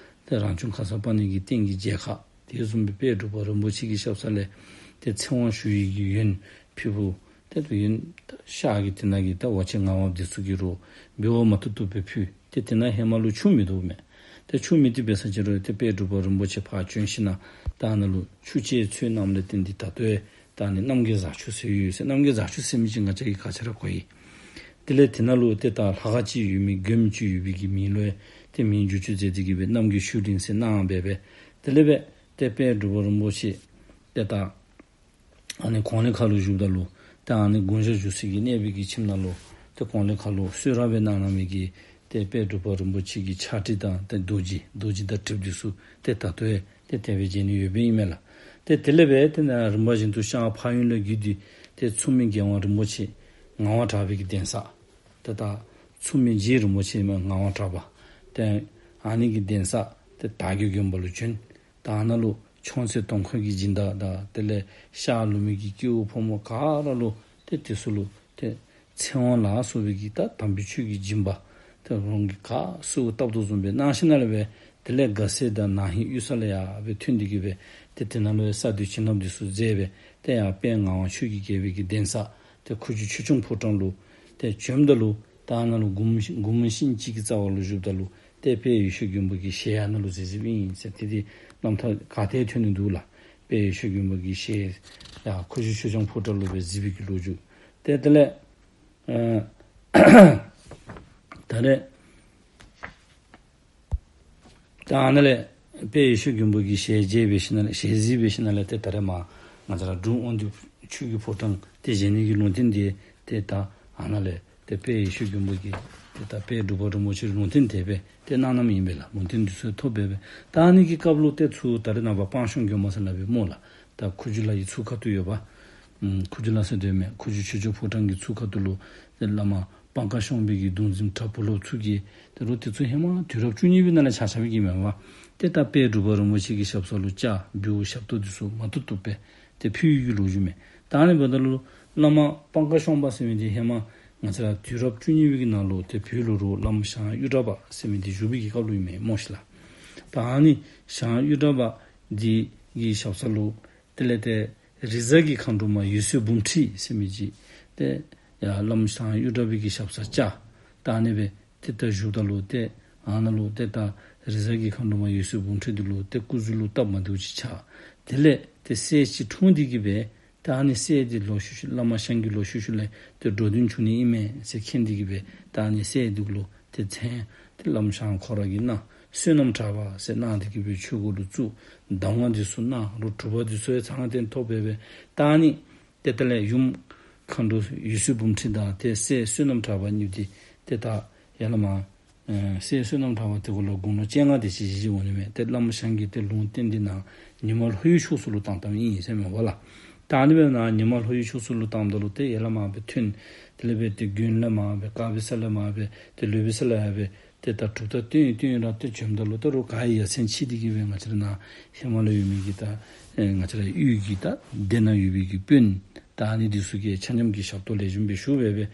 ཏེ་རང་བྱུང་ཁརྶ་པཱ་ཎི་གི་སྟེང་གི་མཇལ་ཁ། དེ་བཟུམ་སྦེ་དཔལ་འབྲུག་པ་རིན་པོ་ཆེ་གི་ཞབས་ས་ལས་ཏེ་ཚེ་དབང་ཞུ་ཡི་གི་ཡོན་ཕུལཝ། ཏེ་ཡོན་ཤར་གྱི་དེ་ནང་གི་ད་འོ་བྱེཔ་ངག་དབང་འདི་ཚུ་གིས་ར་འབུལ་བ་མ་ཐུབ་ཐུབ་སྦེ་ཕུལ། ཏེ་དེ་ནང་ཧེ་མ་ལུ་ཆུ་མིན་འདུག་མས། ཏེ་ཆུ་མེད་དེ་འབད་ས་ཅིག་རུང་ཏེ་དཔལ་འབྲུག་པ་རིན་པོ་ཆེ་ཕར་བྱོན་ཞིནམ་ད་ཨ་ནཱ་ལུ་ཆུ་བཅད་ཚུལ་གནངམ་ལས་བརྟེན་ཏེ་ད་ལྟོ་ཡང་ད་ཨ་ནི་རྣམ་རྒྱལ་བཟང་ཆུ་ཟེར་ཡོད་ཟེར། རྣམ་རྒྱལ་བཟང་ཆུ་ཟེར་མི་ཅིག་ང་བཅས་ཀྱིས་ག་ཅི་ར་གོ་ཡི། དེ་ལས་དེ་ནང་ལུ་ཏེ་ད་ལྷ་ཁང་ཅིག་ཡོད་མི་མགྱོནམ་ཅིག་ཡོད་པའི་གི་མིང་ལུ་ཡང་ཏེ་མིང་བསྒྱུར་བཅོས་མཛད་དེ་གི་སྦེ་རྣམ་རྒྱལ་ཆུ་གླིང་ཟེར་གནང་སྦེ་སྦེ། དེ་ལས་སྦེ་ཏེ་དཔལ་འབྲུག་པ་རིན་པོ་ཆེ་ཏེ་ད་ཨ་ནི་གོང་ལྡིང་ཁ་ལུ་བཞུགསཔ་ད་ལུ་ཏེ་ཨ་ནི་དགུང་ཞག་བཞུགས་སའི་གི་གནས་པའི་གི་ཁྱིམ་ནང་ལུ་ཏེ་གོང་ལྡིང་ཁ་ལུ་གསོལ་རས་སྦེ་གནང་གནང་མི་གི་ཏེ་དཔལ་འབྲུག་པ་རིན་པོ་ཆེ་གི་ཕྱག་བྲིས་དང་ཏེ་རྡོ་རྗེ་རྡོ་རྗེ་དང་གྲིབ་འདི་ཚུ་ཏེ་ད་ལྟོ་ཡང་ཏེ་དེ་སྦེ་མཇལ་ནི་ཡོདཔ་ཨིན་མས་ལགས། ཏེ་དེ་ལས་སྦེ་ཏེ་ནཱ་རིམ་པ་བཞིན་དུ་ཤར་ཕར་ཡུལ་ལས་བརྒྱུད་དེ་ཏེ་མཚུངས་མེད་རྒྱལ་དབང་རིན་པོ་ཆེ་ངག་དབང་གྲགས་པའི་གི་གདན་ས། ཏེ་ད་མཚུངས་མེད་རྗེ་རིན་པོ་ཆེ་མ་ངག་དབང་གྲགས་པ། ཏེ་ཨ་ནི་གི་གདན་ས་ཏེ་དར་རྒྱས་དགོན་པ་ལུ་བྱོན། ད་ཨ་ནཱ་ལུ་ཆོས་རྩེ་དོང་ཁ་གི་སྦྱིན་བདག་དང་དེ་ལས་ཤར་ལུ་མི་གི་སྐྱེ་བོ་ཕོ་མོ་ག་ར་ལུ་ཏེ་དེ་ཚུ་ལུ་ཏེ་ཚེ་དབང་ལ་སོགས་པའི་གི་ད་དམ་པའི་ཆོས་ཀྱི་སྦྱིན་པ་ཏེ་རང་གིས་ག་གསོལཝ་བཏབ་དོ་བཟུམ་སྦེ་གནང་ཞིནམ་ལས་སྦེ་དེ་ལས་དགའ་སེ་དང་ན་ཧིང་གཡུལ་ས་ལས་ཡར་སྦེ་ཐོན་ཏེ་གི་སྦེ་ཏེ་དེ་ནང་ལུ་ཡང་ས་འདུལ་བྱིན་རླབས་འདི་ཚུ་མཛད་སྦེ་ཏེ་ཡར་དཔལ་ངག་དབང་ཆོས་ཀྱི་རྒྱལ་པོའི་གི་གདན་ས་ཏེ་ཁུ་བྱུག་ཆོས་སྐྱོང་ཕོ་བྲང་ལུ་ཏེ་བྱོནམ་ད་ལུ་ད་ཨ་ནཱ་ལུ་སྒོམ་སྒོམ་ཤིང་ཅིག་གི་རྩ་བ་ལུ་བཞུགསཔ་ད་ལུ་ཏེ་དཔལ་ཡེ་ཤེས་མགོན་པོ་གི་ཞལ་ཨ་ནཱ་ལུ་གཟིགས་གཟིགསཔ་ཨིན་ཟེར་ཏེ་དེ་རྣམ་ཐར་ག་ཏེ་ཐོན་ནི་འདུག་ལགས། དཔལ་ཡེ་ཤེས་མགོན་པོ་གི་ཞལ་ཡར་ཁུ་བྱུག་ཆོས་སྐྱོང་ཕོ་བྲང་ལུ་སྦེ་གཟིགས་པའི་གི་ལོ་རྒྱུས། ཏེ་དེ་ལས་ཨ་ད་རེས་ད་ཨ་ནཱ་ལས་དཔལ་ཡེ་ཤེས་མགོན་པོ་གི་ཞལ་མཇལ་འབད་ཞིནམ་ལས་ཞལ་གཟིགས་འབད་ཞིནམ་ལས་ཏེ་ད་རེས་མར་ང་བཅས་ར་འབྲུག་དབང་འདུས་ཆོས་ཀྱི་ཕོ་བྲང་ཏེ་བཞེངས་ནི་གི་ལུང་བསྟན་འདི་ཏེ་ད་ཨ་ནཱ་ལས་ཏེ་དཔལ་ཡེ་ཤེས་མགོན་པོ་གིས་ཏེ་ད་དཔལ་འབྲུག་པ་རིན་པོ་ཆེ་ལུང་བསྟན་དེ་སྦེ་ཏེ་གནང་གནངམ་ཨིན་པས་ལགས། ལུང་བསྟན་འདི་ཚུ་ཐོབ་སྦེ་སྦེ་ད་ཨ་ནི་གི་སྐབས་ལུ་ཏེ་ཚུར་ད་རེས་ནངས་པ་སྤང་ཤོང་དགོན་པ་ཟེར་སླབ་པས་སྨོ་ལགས། ད་ཁུ་བྱུག་ལ་གི་ཚུར་ཁ་ཐུག་ཡོདཔ། ཨམ་ཁུ་བྱུག་ལ་ཟེར་དོ་མས། ཁུ་བྱུག་ཆོས་སྐྱོང་ཕོ་བྲང་གི་ཚུར་ཁ་ཐུག་ལུ་ཏེ་བླ་མ་སྤང་ཁ་ཤོང་པའི་གི་གདུང་འཛིན་གྲྭ་བུ་སློབ་ཚུ་གིས་ཏེ་རུང་དེ་ཚུ་ཧེ་མ་དུས་རབས་བཅུ་གཉིས་པའི་ནང་ལས་ཆགས་ཆགསཔ་གི་མས་པ། ཏེ་ད་དཔལ་འབྲུག་པ་རིན་པོ་ཆེ་གི་ཞབས་ས་ལུ་སྐྱ་འབུལཝ་ཞབས་ཏོག་འདི་ཚུ་མ་ཐུབ་ཐུབ་སྦེ་ཏེ་ཕུལ་ཡི་གི་ལོ་རྒྱུས་མས། ད་ཨ་ནི་འབདཝ་ད་ལུ་བླ་མ་སྤང་ཁ་ཤོང་པ་ཟེར་མི་འདི་ཧེ་མ་ང་བཅས་ར་དུས་རབས་བཅུ་གཉིས་པའི་གི་ནང་ལུ་ཏེ་བོད་ལུ་རུང་བླམ་ཞང་གཡུ་སྒྲ་པ་ཟེར་མི་འདི་བཞུགས་པའི་གི་སྐབས་ལུ་ཨིན་མས་སྨོ་ཤིག་ལགས། ད་ཨ་ནི་ཞང་གཡུ་སྒྲ་པ་འདི་གི་ཞབས་ས་ལུ་དེ་ལས་ཏེ་རི་གཟར་གྱི་མཁའ་འགྲོ་མ་འོད་གསལ་འབུམ་ཁྲི་ཟེར་མི་ཅིག་ཏེ་ཡར་བླམ་ཞང་གཡུ་སྒྲ་པའི་གི་ཞབས་ས་བཅར། ད་ཨ་ནི་སྦེ་ཏེ་ད་བཞུགསཔ་ད་ལུ་ཏེ་ཨ་ནཱ་ལུ་ཏེ་ད་རི་གཟར་གྱི་མཁའ་འགྲོ་མ་འོད་གསལ་འབུམ་ཁྲི་འདི་ལུ་ཏེ་སྐུ་གཟུགས་ལུ་སྟབས་མ་བདེཝ་ཅིག་ཆགས། དེ་ལས་ཏེ་སྲས་ཅིག་འཁྲུངས་ཏེ་གི་སྦེ་ད་ཨ་ནི་སྲས་འདི་ལོག་ཤུལ་ཤུལ་བླ་མ་ཞང་གི་ལོག་ཤུལ་ཤུལ་ལས་ཏེ་འགྲོ་དོན་འབྱུང་ནི་ཨིན་མས་ཟེར་མཁྱེན་ཏེ་གི་སྦེ་ད་ཨ་ནི་སྲས་འདི་ལུ་ཏེ་མཚན་ཏེ་བླམ་ཞང་ཁོ་ར་གི་གནང་བསོད་ནམས་གྲགས་པ་ཟེར་གནང་སྟེ་གི་སྦེ་ཆོས་སྒོ་ལུ་བཙུགས། གདམས་ངག་འདི་ཚུ་གནང་རུང་གྲུབ་པ་འདི་ཚུ་ཡང་ཚང་སྟེ་ཐོབ་སྦེ་སྦེ་ད་ཨ་ནི་ཏེ་དེ་ལས་ཡུམ་མཁའ་འགྲོ་འོད་གསལ་འབུམ་ཁྲི་དང་ཏེ་སྲས་བསོད་ནམས་གྲགས་པ་གཉིས་འདི་ཏེ་ད་ཡར་ལས་མར་ཨེ་སྲས་བསོད་ནམས་གྲགས་པ་འདི་གུ་ལུ་དགུང་ལོ་བཅོ་ལྔ་དེ་ཅིག་བཞེས་བཞེསཔ་འོང་ནི་མས། ཏེ་བླམ་ཞང་གིས་ཏེ་ལུང་བསྟན་འདི་ནཱ་ཉི་མ་ལྷོ་ཡུལ་ཕྱོགས་སུ་ལུ་བཏང་བཏངམ་ཨིན་ཟེར་མས་པ་ལགས། ད་ཨ་ནི་སྦེ་ནཱ་ཉི་མ་ལྷོ་ཡུལ་ཕྱོགས་སུ་ལུ་བཏངམ་ད་ལུ་ཏེ་ཡར་ལས་མར་སྦེ་ཐོན། དེ་ལས་སྦེ་ཏེ་དགོན་ལས་མར་སྦེ་དཀར་སྦིས་ས་ལས་མར་སྦེ་ཏེ་ལུས་སྦྱིན་ས་ལས་ཡར་སྦེ་ཏེ་ད་གྲུབ་རྟགས་སྟོན་སྟོན་ར་ཏེ་བྱོནམ་ད་ལུ་ད་རུང་ག་ཡ་མཚན་ཆེ་སྟེ་གི་སྦེ་ང་བཅས་ར་ནཱ་ཧེ་མ་ལས་ཡོད་མི་གི་ད་ཨེ་ང་བཅས་ར་གཡུས་ཀྱི་ད་སྡེ་ནང་ཡོད་པའི་གི་དཔོན་ད་ཨ་ནི་འདི་ཚུ་གིས་ཆ་མཉམ་གྱིས་ཞབས་ཏོག་ལེགས་ཤོམ་སྦེ་ཞུ་སྦེ་སྦེ་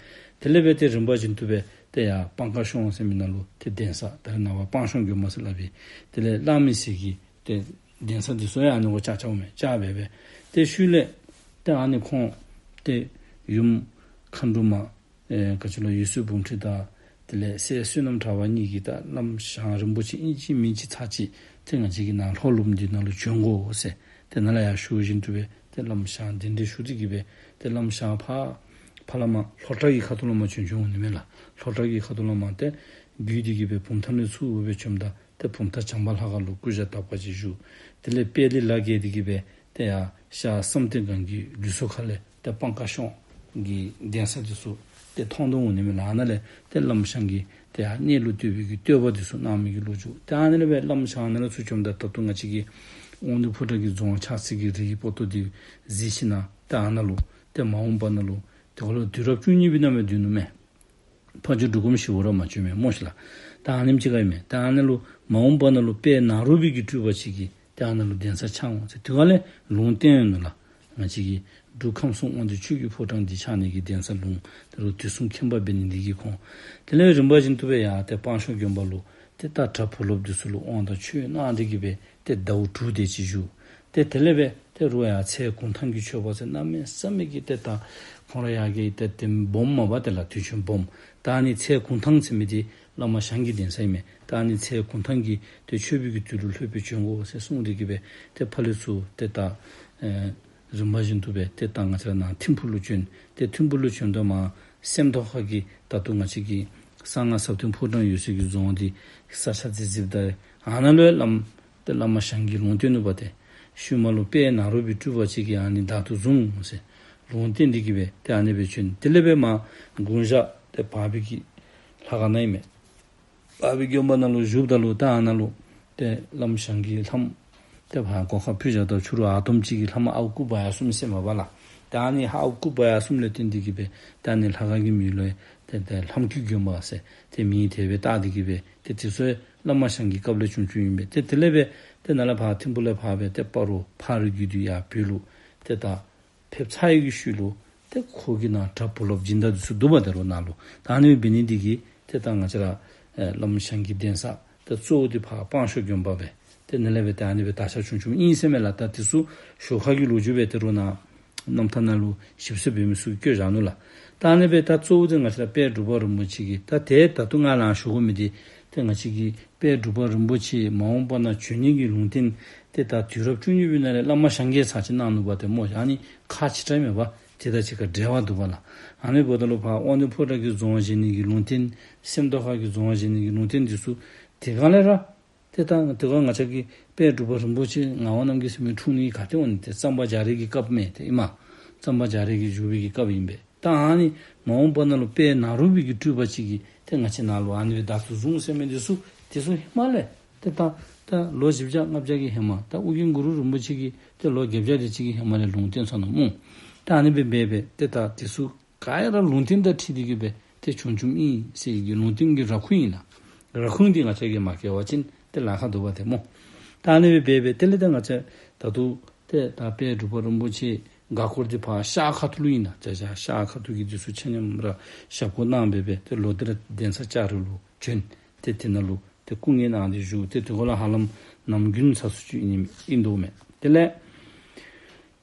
དེ་ལས་སྦེ་ཏེ་རིམ་པ་བཞིན་དུ་སྦེ་ཏེ་ཡར་སྤང་ཁ་ཤོང་ཟེར་མི་ནང་ལུ་ཏེ་གདན་ས་ད་རེས་ནངས་པ་སྤང་ཤོང་དགོན་པ་ཟེར་སླབ་པའི་དེ་ལས་བླ་མའི་ཟེར་གྱི་ཏེ་གདན་ས་འདི་ཚུ་ཡང་ཨ་ནི་གུ་བཅགས་བཅགཔ་མས། བཅགས་སྦེ་སྦེ་ཏེ་ཤུལ་ལས་ཏེ་ཨ་ནི་ཁོང་ཏེ་ཡུམ་མཁའ་འགྲོ་མ་ཨེ་ག་ཅི་ལོ་འོད་གསལ་འབུམ་ཁྲི་དང་དེ་ལས་སྲས་བསོད་ནམས་གྲགས་པ་གཉིས་ཀྱིས་ད་བླམ་ཞང་རིན་པོ་ཆེ་ཨིན་ཅི་མིན་ཅི་ཚར་གཅིག་ཏེ་ང་བཅས་ཀྱི་ནཱ་ལྷོ་ལུངམ་འདི་ནང་ལུ་བྱོན་དགོ་ཟེར་ཏེ་ནཱ་ལས་ཡར་ཞུ་བཞིན་དུ་སྦེ་ཏེ་བླམ་ཞང་གདན་འདྲེན་ཞུ་སྟེ་གི་སྦེ་ཏེ་བླམ་ཞང་ཕར་ཕར་ལས་མར་ལྷོ་བྲག་གི་ཁ་ཐུག་ལས་མར་བྱོན་བྱོནམ་འོང་ནི་མས་ལགས། ལྷོ་བྲག་གི་ཁ་ཐུག་ལས་མར་ཏེ་བརྒྱུད་དེ་གི་སྦེ་བུམ་ཐང་ལས་ཚུར་འོང་སྦེ་བྱོནམ་ད་ཏེ་བུམ་ཐང་བྱམས་པ་ལྷ་ཁང་ལུ་སྐུ་ཞབས་དག་པ་ཅིག་བཞུགས། དེ་ལས་དཔལ་ལྡན་ལ་བརྒལ་ཏེ་གི་སྦེ་ཏེ་ཡར་ཤར་བསམ་གཏན་སྒང་གི་ལུས་སྲོག་ཁ་ལས་ཏེ་སྤང་ཁ་ཤོང་གི་གདན་ས་འདི་ཚུ་ ཏེ་མཐོང་དོ་འོང་ནི་མས་ལགས། ཨ་ནཱ་ལས་ཏེ་བླམ་ཞང་གིས་ཏེ་ཨ་གནས་ལུ་སྡོད་པའི་གི་བསྟོད་པ་འདི་ཚུ་གནང་མི་གི་ལོ་རྒྱུས། ཏེ་ཨ་ནཱ་ལས་སྦེ་བླམ་ཞང་ནཱ་ལས་ཚུར་བྱོནམ་ད་ད་ལྟོ་ང་བཅས་ཀྱི་དབང་འདུས་ཕོ་བྲང་གི་རྫོང་ཆགས་ས་གི་རིའི་སྤོ་ཏོ་འདི་གཟིགས་ཞིནམ་ད་ཨ་ནཱ་ལུ་ཏེ་མ་འོངས་པ་ནང་ལུ་ཏེ་ཁོ་ལུ་དུས་རབས་བཅུ་གཉིས་པའི་ནང་སྦེ་སྡོད་ནུག་མས། ཕ་ཇོ་འབྲུག་སྒོམ་ཞིག་འོང་ར་མ་བྱོན་མས་སྨོ་ཤིག་ལགས། ད་ཨ་ནེམ་ཅིག་ཁར་ཨིན་མས། ད་ཨ་ནཱ་ལུ་མ་འོངས་པ་ནང་ལུ་དཔལ་ནཱ་རོ་པའི་གི་སྤྲུལ་པ་ཅིག་གིས་ཏེ་ཨ་ནཱ་ལུ་གདན་ས་ཆགས་འོང་ཟེར་དུས་ག་ལས་ལུང་བསྟན་ཡོད་ནུག་ལགས། ང་བཅས་ཀྱི་འབྲུག་ཁམས་གསུམ་དབང་འདུས་ཆོས་ཀྱི་ཕོ་བྲང་འདི་ཆགས་ནི་གི་གདན་ས་ལུང་ད་རུང་དུས་གསུམ་མཁྱེན་པ་འབད་ནི་འདི་གིས་ཁོང་དེ་ལས་རིམ་པ་བཞིན་དུ་སྦེ་ཡར་ཏེ་སྤང་ཤོག་དགོན་པ་ལུ་ཏེ་ད་གྲྭ་བུ་སློབ་འདི་ཚུ་ལུ་དབང་དང་ཆོས་གནང་སྟེ་གི་སྦེ་ཏེ་ཟླཝ་དྲུག་དེ་ཅིག་བཞུགས། ཏེ་དེ་ལས་སྦེ་ཏེ་རུང་ཡར་ཚལ་གུང་ཐང་གི་ཆོས་པ་ཟེར་གནམ་མེད་ས་མེད་ཀྱི་ཏེ་ད་ཁོང་ར་ཡར་གྱི་ཏེ་ཏེ་སྦོམ་མས་པ། ཏེ་ལགས་དུས་ཆེན་སྦོམ། ད་ཨ་ནི་ཚལ་གུང་ཐང་ཟེར་མི་འདི་བླ་མ་ཞང་གི་གདན་ས་ཨིན་མས། ད་ཨ་ནི་ཚལ་གུང་ཐང་གི་ཏེ་མཆོད་འབུལ་གྱི་དུས་ལུ་ལྷོད་སྦེ་བྱོན་དགོ་ཟེར་གསུངས་ཏེ་གི་སྦེ་ཏེ་ཕར་ལས་ཚུར་ཏེ་ད་ཨེ་རིམ་པ་བཞིན་དུ་སྦེ་ཏེ་ད་ང་བཅས་ར་ནཱ་ཐིམ་ཕུག་ལུ་བྱོན། ཏེ་ཐིམ་ཕུག་ལུ་བྱོནམ་ད་མར་སེམས་རྟོགས་ཁ་གི་ད་ལྟོ་ང་བཅས་ཀྱི་གསང་སྔགས་ཟབ་དོན་ཕོ་བྲང་ཡོད་སའི་གི་རྫོང་འདི་ས་ཆ་འདི་གཟིགསཔ་ད་ཨ་ནཱ་ལུ་ཡང་བླམ་ཏེ་བླ་མ་ཞང་གིས་ལུང་བསྟན་ནུག་པ། ཏེ་ཤུལ་མ་ལུ་དཔལ་ནཱ་རོ་པའི་སྤྲུལ་པ་ཅིག་གིས་ཨ་ནི་བདག་ཏུ་བཟུང་ཟེར་ལུང་བསྟན་ཏེ་གི་སྦེ་ཏེ་ཨ་ནི་སྦེ་བྱོན། དེ་ལས་སྦེ་མར་དགུང་ཞག་ཏེ་བར་པའི་གི་ལྷ་ཁང་ནང་ཨིན་མས། བར་པའི་དགོན་པ་ནང་ལུ་བཞུགསཔ་ད་ལུ་ད་ཨ་ནཱ་ལུ་ཏེ་བླམ་ཞང་གིས་ལྷམོ་ཏེ་ཕར་སྒོ་ཁར་ཕུད་བཞག་ད་ཕྱི་རུ་ཨ་དོམ་ཅིག་གིས་ལྷམོ་ཨརཝ་རྐུ་འབག་ཡར་སོང་མི་ཟེར་མས་པ་ལགས། ད་ཨ་ནི་ཨརཝ་རྐུ་འབག་ཡར་སོངམ་ལས་བརྟེན་ཏེ་གི་སྦེ་ད་ཨ་ནི་ལྷ་ཁང་གི་མིང་ལུ་ཏེ་ཏེ་ལྷམོ་རྐུའི་དགོན་པ་ཟེར་ཏེ་མིང་དེ་སྦེ་བཏགས་ཏེ་གི་སྦེ་ཏེ་དེ་ཚུ་བླ་མ་ཞང་གི་སྐབས་ལས་བྱུང་བྱུངམ་ཨིན་པས། ཏེ་དེ་ལས་སྦེ་ཏེ་ནཱ་ལས་ཕར་ཐིམ་ཕུག་ལས་ཕར་སྦེ་ཏེ་སྤ་རོ་ཕག་རི་བརྒྱུད་དེ་ཡར་བོད་ལུ་ཏེ་ད་ཕེབས་ཚར་ཡི་གི་ཤུལ་ལུ་ཏེ་ཁོ་གི་ནཱ་གྲྭ་བུ་སློབ་སྦྱིན་བདག་འདི་ཚུ་འདུག་པ། ད་རུང་ནཱ་ལུ་ད་ཨ་ནི་འབད་ནི་འདི་གིས་ཏེ་ད་ང་བཅས་ར་ཨེ་བླམ་ཞང་གི་གདན་ས་ཏེ་གཙོ་བོ་འདི་ཕར་སྤང་ཤོག་དགོན་པ་སྦེ་ཏེ་ནཱ་ལས་སྦེ་ཏེ་ཨ་ནི་སྦེ་དར་ཁྱབ་བྱུང་བྱུངམ་ཨིན་ཟེར་མས་ལགས། ད་འདི་ཚུ་ཞོར་ཁ་གི་ལོ་རྒྱུས་སྦེ་ད་རུང་ནཱ་རྣམ་ཐར་ནང་ལུ་ཞིབ་གསལ་འབད་མི་ཚུ་གིས་བཀོད་བཞག་ནུག་ལགས། ད་ཨ་ནི་སྦེ་ད་གཙོ་བོ་འདི་ང་བཅས་ར་དཔལ་འབྲུག་པ་རིན་པོ་ཆེ་གིས་ད་ཏེ་ད་ལྟོ་ང་ལགས་ཞུ་དགོ་མི་འདི་ཏེ་ང་བཅས་ཀྱི་དཔལ་འབྲུག་པ་རིན་པོ་ཆེ་མ་འོངས་པ་ནང་བྱོན་ནི་གི་ལུང་བསྟན་ཏེ་ད་དུས་རབས་བཅུ་གཉིས་པའི་ནང་ལས་བླ་མ་ཞང་གིས་ཚར་གཅིག་གནང་ནུག་པ་ཏེ་སྨོ། ཨ་ནི་ཁག་ཆེ་དྲགས་མས་པ། ཏེ་ད་ཅི་ག་འབྲེལ་བ་འདུག་པ་ལགས། ཨ་ནི་འབདཝ་ད་ལུ་ཕར་དབང་འདུས་ཕོ་བྲང་གི་རྫོང་བཞེངས་ནི་གི་ལུང་བསྟན་སེམས་རྟོགས་ཁ་གི་རྫོང་བཞེངས་ནི་གི་ལུང་བསྟན་འདི་ཚུ་དེ་གང་ལས་ར་ཏེ་ད་དེ་སྒང་ང་བཅས་ཀྱི་དཔལ་འབྲུག་པ་རིན་པོ་ཆེ་ངག་དབང་རྣམ་རྒྱལ་ཟེར་མི་འཁྲུངས་ནི་ག་ཏེ་འོང་ནི། ཏེ་གཙང་པ་རྒྱ་རས་ཀྱི་སྐབས་མས། ཏེ་ཨིན་མས། གཙང་པ་རྒྱ་རས་ཀྱི་བཞུགས་པའི་གི་སྐབས་ཨིན་པས། ད་ཨ་ནི་མ་འོངས་པ་ནང་ལུ་དཔལ་ནཱ་རོ་པའི་གི་སྤྲུལ་པ་ཅིག་གིས་ཏེ་ང་བཅས་ནཱ་ལུ་ཨ་ནི་སྦེ་བདག་ཏུ་བཟུང་ཟེར་མི་འདི་ཚུ་དེ་ཚུ་ཧེ་མ་ལས་ཏེ་ད་ད་ལོ་བཞི་བརྒྱ་ལྔ་བརྒྱ་གི་ཧེ་མ་ད་ཨོ་རྒྱན་གུ་རུ་རིན་པོ་ཆེ་གིས་ཏེ་ལོ་བརྒྱད་བརྒྱ་དེ་ཅིག་གི་ཧེ་མ་ལས་ལུང་བསྟན་ཚར་ནུག་སྨོ། ད་ཨ་ནི་སྦེ་འབད་སྦེ་ཏེ་ད་དེ་ཚུ་ག་ར་ལུང་བསྟན་དང་འཁྲིལ་ཏེ་གི་སྦེ་ཏེ་བྱུང་བྱུངམ་ཨིན་ཟེར་གི་ལུང་བསྟན་གྱི་ར་ཁུངས་ཨིན་ལགས། ར་ཁུངས་འདི་ང་བཅས་ཀྱིས་མ་བཀལ་བ་ཅིན་ཏེ་ལཱ་ཁག་འདུག་པ་ཏེ་སྨོ། ད་ཨ་ནི་སྦེ་འབད་སྦེ་དེ་ལས་ཏེ་ང་བཅས་ད་ལྟོ་ཏེ་ད་དཔལ་འབྲུག་པ་རིན་པོ་ཆེ་འགག་སྐོར་འདི་ཕར་ཤར་ཁ་ཐུག་ལུ་ཨིན་ལགས། ཅ་ཅ་ཤར་ཁ་ཐུག་གི་འདི་ཚུ་ཆ་མཉམ་ར་ཞབས་སྐོར་གནང་སྦེ་སྦེ་ཏེ་ལོག་སྟེ་ར་གདན་ས་ལྕགས་རི་ལུ་བྱོན། ཏེ་དེ་ནང་ལུ་ཏེ་སྐུ་ངལ་གནང་སྟེ་བཞུགས། ཏེ་དེ་གུ་ལུ་ཧ་ལམ་ནམ་དགུན་ཚ་སུ་ཅིག་ཨིན་ཨིན་དོ་མས། དེ་ལས་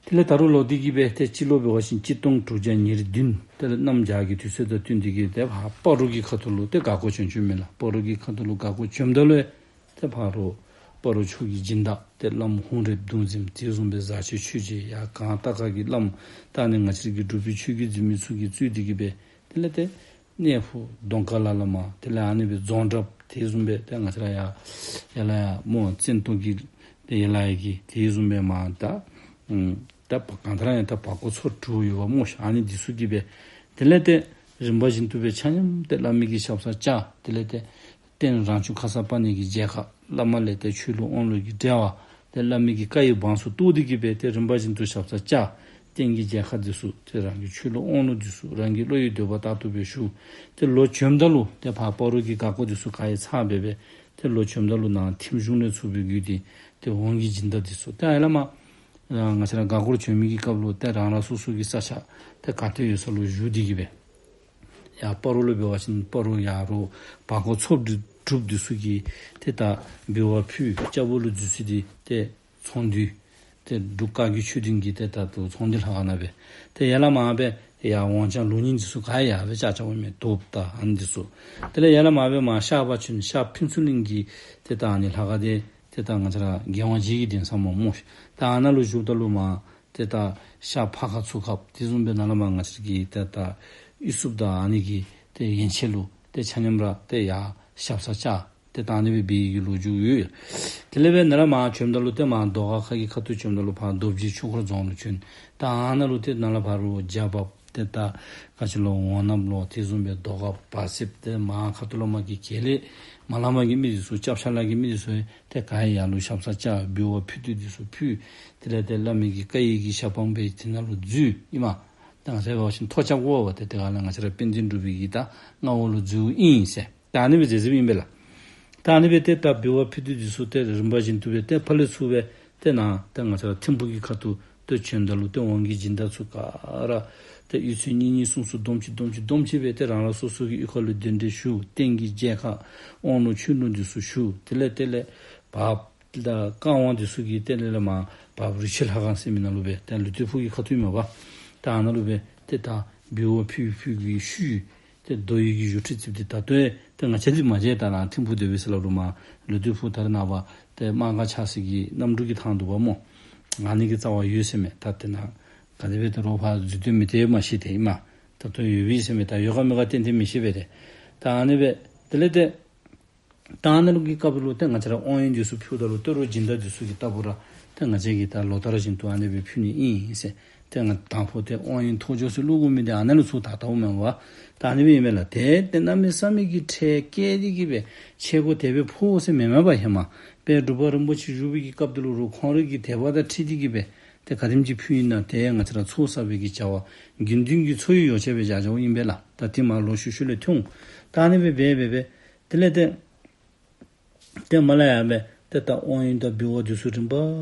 དེ་ལས་ད་རུང་ལོག་སྟེ་གི་སྦེ་ཏེ་སྤྱི་ལོ་འབད་བ་ཅིན་གཅིག་སྟོང་དྲུག་བརྒྱ་ཉེར་བདུན་དེ་ལས་གནམ་བྱཱར་གྱི་དུས་ཚོད་དང་བསྟུན་ཏེ་གི་ཏེ་ཕར་སྤ་རོ་གི་ཁ་ཐུག་ལུ་ཏེ་འགག་སྐོར་བྱོན་བྱོནམ་མས་ལགས། སྤ་རོ་གི་ཁ་ཐུག་ལུ་འགག་སྐོར་བྱོནམ་ད་ལུ་ཏེ་ཕར་རོགས་སྤ་རོ་ཕྱོགས་ཀྱི་སྦྱིན་བདག་ཏེ་བླམ་ཧཱུྃ་རལཔ་གདུང་འཛིན་དེ་བཟུམ་སྦེ་བཟའ་ཆོས་ཆོས་རྗེ་ཡར་གངས་ལྟག་ཁ་གི་བླམ་ད་ཨ་ནི་ང་བཅས་ཀྱི་འབྲུག་པའི་ཆོས་བརྒྱུད་འཛིན་མི་ཚུ་གིས་གཙོས་ཏེ་གི་སྦེ་དེ་ལས་ཏེ་གནས་ཕུ་གདོང་དཀར་ལ་ལ་མར་དེ་ལས་ཨ་ནི་སྦེ་རྫོང་བྲགཔ་དེ་བཟུམ་སྦེ་ཏེ་ང་བཅས་ར་ཡར་ཡར་ལ་ཡར་སྨོ་བཙན་ཏོ་གི་ཏེ་ཡར་ལ་ཡར་གྱི་དེ་བཟུམ་སྦེ་མར་ད་ཨམ་ད་ག་ཏེ་ར་ཡང་ད་བར་སྐོར་ཚོ་དྲུག་ཡོདཔ་སྨོ་ཤ། ཨ་ནི་འདི་ཚུ་གིས་སྦེ་དེ་ལས་ཏེ་རིམ་པ་བཞིན་དུ་སྦེ་ཆ་མཉམ་ཏེ་བླ་མའི་གི་ཞབས་སར་བཅར། དེ་ལས་ཏེ་རྟེན་རང་བྱུང་ཁརྶ་པཱ་ཎི་གི་མཇལ་ཁ་བླ་མ་ལས་ཏེ་ཆོས་ལུང་དབང་ལུང་གི་འབྲེལ་བ་ཏེ་བླ་མའི་གི་བཀའ་ཡི་བང་སོ་བཏོག་སྟེ་གི་སྦེ་ཏེ་རིམ་པ་བཞིན་དུ་ཞབས་སར་བཅར། རྟེན་གྱི་མཇལ་ཁ་འདི་ཚུ་ཏེ་རང་གི་ཆོས་ལུང་དབང་ལུང་འདི་ཚུ་རང་གི་བློ་ཡི་འདོད་པ་ལྟར་དུ་སྦེ་ཞུ། ཏེ་ལོག་བྱོནམ་ད་ལུ་ཏེ་ཕར་སྤ་རོ་གི་འགག་སྐོར་འདི་ཚུ་ག་ར་ཚར་སྦེ་སྦེ་ཏེ་ལོག་བྱོནམ་ད་ལུ་ནཱ་ཐིམ་གཞུང་ལས་ཚུར་སྦེ་བརྒྱུད་དེ་ཏེ་ཝང་གི་སྦྱིན་བདག་འདི་ཚུ་ཏེ་ཨ་ལས་མར་ཨ་ང་བཅས་ར་འགག་སྐོར་བྱོན་མི་གི་སྐབས་ལུ་ཏེ་རང་རང་སོ་སོ་གི་ས་ཆ་ཏེ་ག་ཏེ་ཡོད་ས་ལུ་བཞུགས་ཏེ་གི་སྦེ་ཡར་སྤ་རོ་ལུ་འབད་བ་ཅིན་སྤ་རོ་ཡར་རོགས་བར་སྐོར་ཚོ་དྲུག་དྲུགཔ་འདི་ཚུ་གིས་ཏེ་ད་འབུལ་བ་ཕུལ། ལྕགས་པོ་ལུ་འཛུལ་ས་འདི་ཏེ་ཚོང་འདུས་ཏེ་འབྲུག་བཀའ་བརྒྱུད་ཆོས་སྡིངས་ཀྱི་ཏེ་ད་ལྟོ་ཚོང་འདུས་ལྷ་ཁང་ནང་སྦེ། ཏེ་ཡར་ལས་མར་སྦེ་ཡར་ཝང་ལྕང་ལུང་རྙིང་འདི་ཚུ་ག་ར་ཡར་སྦེ་བཅགས་བཅགསཔ་མས། དོབ་དང་ཨ་ནི་འདི་ཚུ། དེ་ལས་ཡར་ལས་མར་སྦེ་མར་ཤར་ཕར་བྱོན། ཤར་ཕུན་ཚོགས་གླིང་གི་ཏེ་ད་ཨ་ནི་ལྷ་ཁང་འདི་ཏེ་ད་ང་བཅས་ར་རྒྱལ་དབང་རྗེ་གི་གདན་ས་སྨོ་སྨོ་ཤ། ད་ཨ་ནཱ་ལུ་བཞུགསཔ་ད་ལུ་མར་ཏེ་ད་ཤར་ཕར་ཁ་ཚུར་ཁ་དེ་བཟུམ་སྦེ་ནཱ་ལས་མར་ང་བཅས་ཀྱི་ཏེ་ད་ཨི་སུབ་དང་ཨ་ནི་གི་ཏེ་ཡན་ཆད་ལུ་ཏེ་ཆ་མཉམ་ར་ཏེ་ཡར་ཞབས་སར་བཅར། ཏེ་ད་ཨ་ནི་སྦེ་འབད་བའི་གི་ལོ་རྒྱུས་ཡོད། དེ་ལས་སྦེ་ནཱ་ལས་མར་བྱོནམ་ད་ལུ་ཏེ་མར་རྡོ་ཁ་ཁ་གི་ཁ་ཐུག་བྱོནམ་ད་ལུ་ཕར་རྡོ་རྗེ་ཆོས་འཁོར་རྫོང་ལུ་བྱོན། ད་ཨ་ནཱ་ལུ་ཏེ་ནཱ་ལས་ཕར་རོགས་རྒྱ་བབས། ཏེ་ད་ག་ཅི་ལོ་འོ་ནབ་ལོ་དེ་བཟུམ་སྦེ་རྡོ་ཁ་བ་སེབ་ཏེ་མར་ཁ་ཐུག་ལས་མར་གྱི་གྱལ་ལས་མར་ལས་མར་གྱི་མི་འདི་ཚུ་སྐྱབས་ཆ་ལས་ཀྱི་མི་འདི་ཚུ་ཏེ་ག་ཡར་ལུ་ཞབས་སར་བཅར་འབུལ་བ་ཕུལ་དུས་འདི་ཚུ་ཕུལ། དེ་ལས་ཏེ་བླ་མའི་གི་བཀའ་ཡི་གི་ཞབས་པང་སྦེ་དེ་ནང་ལུ་འཛུལ་ཨིན་མས། ད་ང་བཅས་འབད་བ་ཅིན་ཐོ་རྐྱབ་དགོ་པས། ཏེ་དེ་ག་ལས་ང་བཅས་ར་དཔལ་ལྡན་འབྲུག་པའི་གི་ད་མངའ་འོག་ལུ་འཛུལཝ་ཨིན་ཟེར། ད་ཨ་ནི་སྦེ་མཛད་མཛདཔ་ཨིན་པས་ལགས། ད་ཨ་ནི་སྦེ་ཏེ་ད་འབུལ་བ་ཕུལ་དུས་འདི་ཚུ་ཏེ་རིམ་པ་བཞིན་དུ་སྦེ་ཏེ་ཕར་ལས་ཚུར་སྦེ་ཏེ་ནཱ་ཏེ་ང་བཅས་ར་ཐིམ་ཕུག་གི་ཁ་ཐུག་ཏེ་བྱོནམ་ད་ལུ་ཏེ་ཝང་གི་སྦྱིན་བདག་ཚུ་ག་ར་ཏེ་གཡུས་ཚན་གཉིས་གཉིས་གསུམ་གསུམ་བསྡོམས་ཅིག་བསྡོམས་ཅིག་བསྡོམས་ཅིག་སྦེ་ཏེ་རང་རང་སོ་སོ་གི་གཡུས་ཁ་ལུ་གདན་འདྲེན་ཞུ། རྟེན་གྱི་མཇལ་ཁ་དབང་ལུང་ཆོས་ལུང་འདི་ཚུ་ཞུ། དེ་ལས་དེ་ལས་བརཔ་དང་བཀའ་དབང་འདི་ཚུ་གི་ཏེ་དེ་ལས་མར་བརཔ་རི་ཆུ་ལྷ་ཁང་ཟེར་མི་ནང་ལུ་སྦེ་ཏེ་ལུ་སྟོད་ཕུག་གི་ཁ་ཐུག་ཨིན་མས་པ། ད་ཨ་ནཱ་ལུ་སྦེ་ཏེ་ད་འབུལ་བ་ཕུལ་ཕུལ་གྱི་ཤུལ་ཏེ་རྡོ་ཡི་གི་བཞུགས་ཁྲི་བརྩིགས་ཏེ་ད་ལྟོ་ཡང་ཏེ་ང་བཅས་འདི་མ་མཇལ། ད་ནཱ་ཐིམ་ཕུག་སྡོད་པས་ཟེར་སླབ་རུང་མར་ལུ་སྟོད་ཕུག་ད་རེས་ནངས་པ་ཏེ་དམག་སྒར་ཆགས་ས་གི་གནམ་གྲུ་གི་ཐང་འདུག་པ་སྨོ། ཨ་ནི་གི་རྩ་བར་ཡོད་ཟེར་མས། ད་དེ་ནང་ག་དེ་སྦེ་ཏེ་རོགས་ཕར་འཛུལ་སྡོད་མི་སྡོདཔ་མ་ཤེས། ཏེ་ཨིན་མས། ད་ལྟོ་ཡོད་པས་ཟེར་མས། ད་ཡོད་ག་མེད་ག་ཏན་ཏན་མི་ཤེས་པས་ཏེ། ད་ཨ་ནི་སྦེ་དེ་ལས་ཏེ་ད་ཨ་ནཱ་ལུ་གི་སྐབས་ལུ་ཏེ་ང་བཅས་ར་དབང་ཡོན་འདི་ཚུ་ཕུལཝ་ད་ལུ་ཏེ་རོགས་སྦྱིན་བདག་འདི་ཚུ་གིས་ལྟ་བུ་ར་ཏེ་ང་བཅས་ཀྱིས་ད་ལོ་ལྟར་བཞིན་དུ་ཨ་ནི་སྦེ་ཕུལ་ནི་ཨིན་ཟེར། ཏེ་ང་དང་ཕུ་ཏེ་དབང་ཡོན་ཐོ་ཅོ་ཟེར་བླུག་དགོ་མི་འདི་ཨ་ནཱ་ལུ་ཚུར་ད་ལྟཝ་མས་པ། ད་ཨ་ནི་སྦེ་ཨིན་མས་ལགས། ཏེ་ཏེ་གནམ་མེད་ས་མེད་ཀྱི་ཁྲལ་བཀལ་ཏེ་གིས་སྦེ་ཆས་གོས་དེ་སྦེ་ཕོག་ཟེར་མེན་མས་པ། ཧེ་མ་དཔལ་འབྲུག་པ་རིན་པོ་ཆེ་བཞུགས་པའི་གི་སྐབས་འདི་ལུ་རོགས་ཁོང་རའི་གི་དད་པ་དང་འཁྲིལ་ཏེ་གིས་སྦེ་ཏེ་ག་དེམ་ཅིག་ཕུལ་ཨིན་ན་ཏེ་ང་བཅས་ར་ཚོགས་བསགས་པའི་གི་བྱ་བ་དགེ་འདུན་གྱི་འཚོ་བའི་ཡོ་བྱད་སྦེ་བཞག་བཞགཔ་ཨིན་པས་ལགས། ད་དེ་མར་ལོག་ཤུལ་ཤུལ་ལས་ཐོན། ད་ཨ་ནི་སྦེ་འབད་འབད་འབད་དེ་ལས་ཏེ་ཏེ་མར་ལས་ཡར་སྦེ་ཏེ་ད་དབང་ཡོན་དང་འབུལ་བ་འདི་ཚུ་རིམ་པ་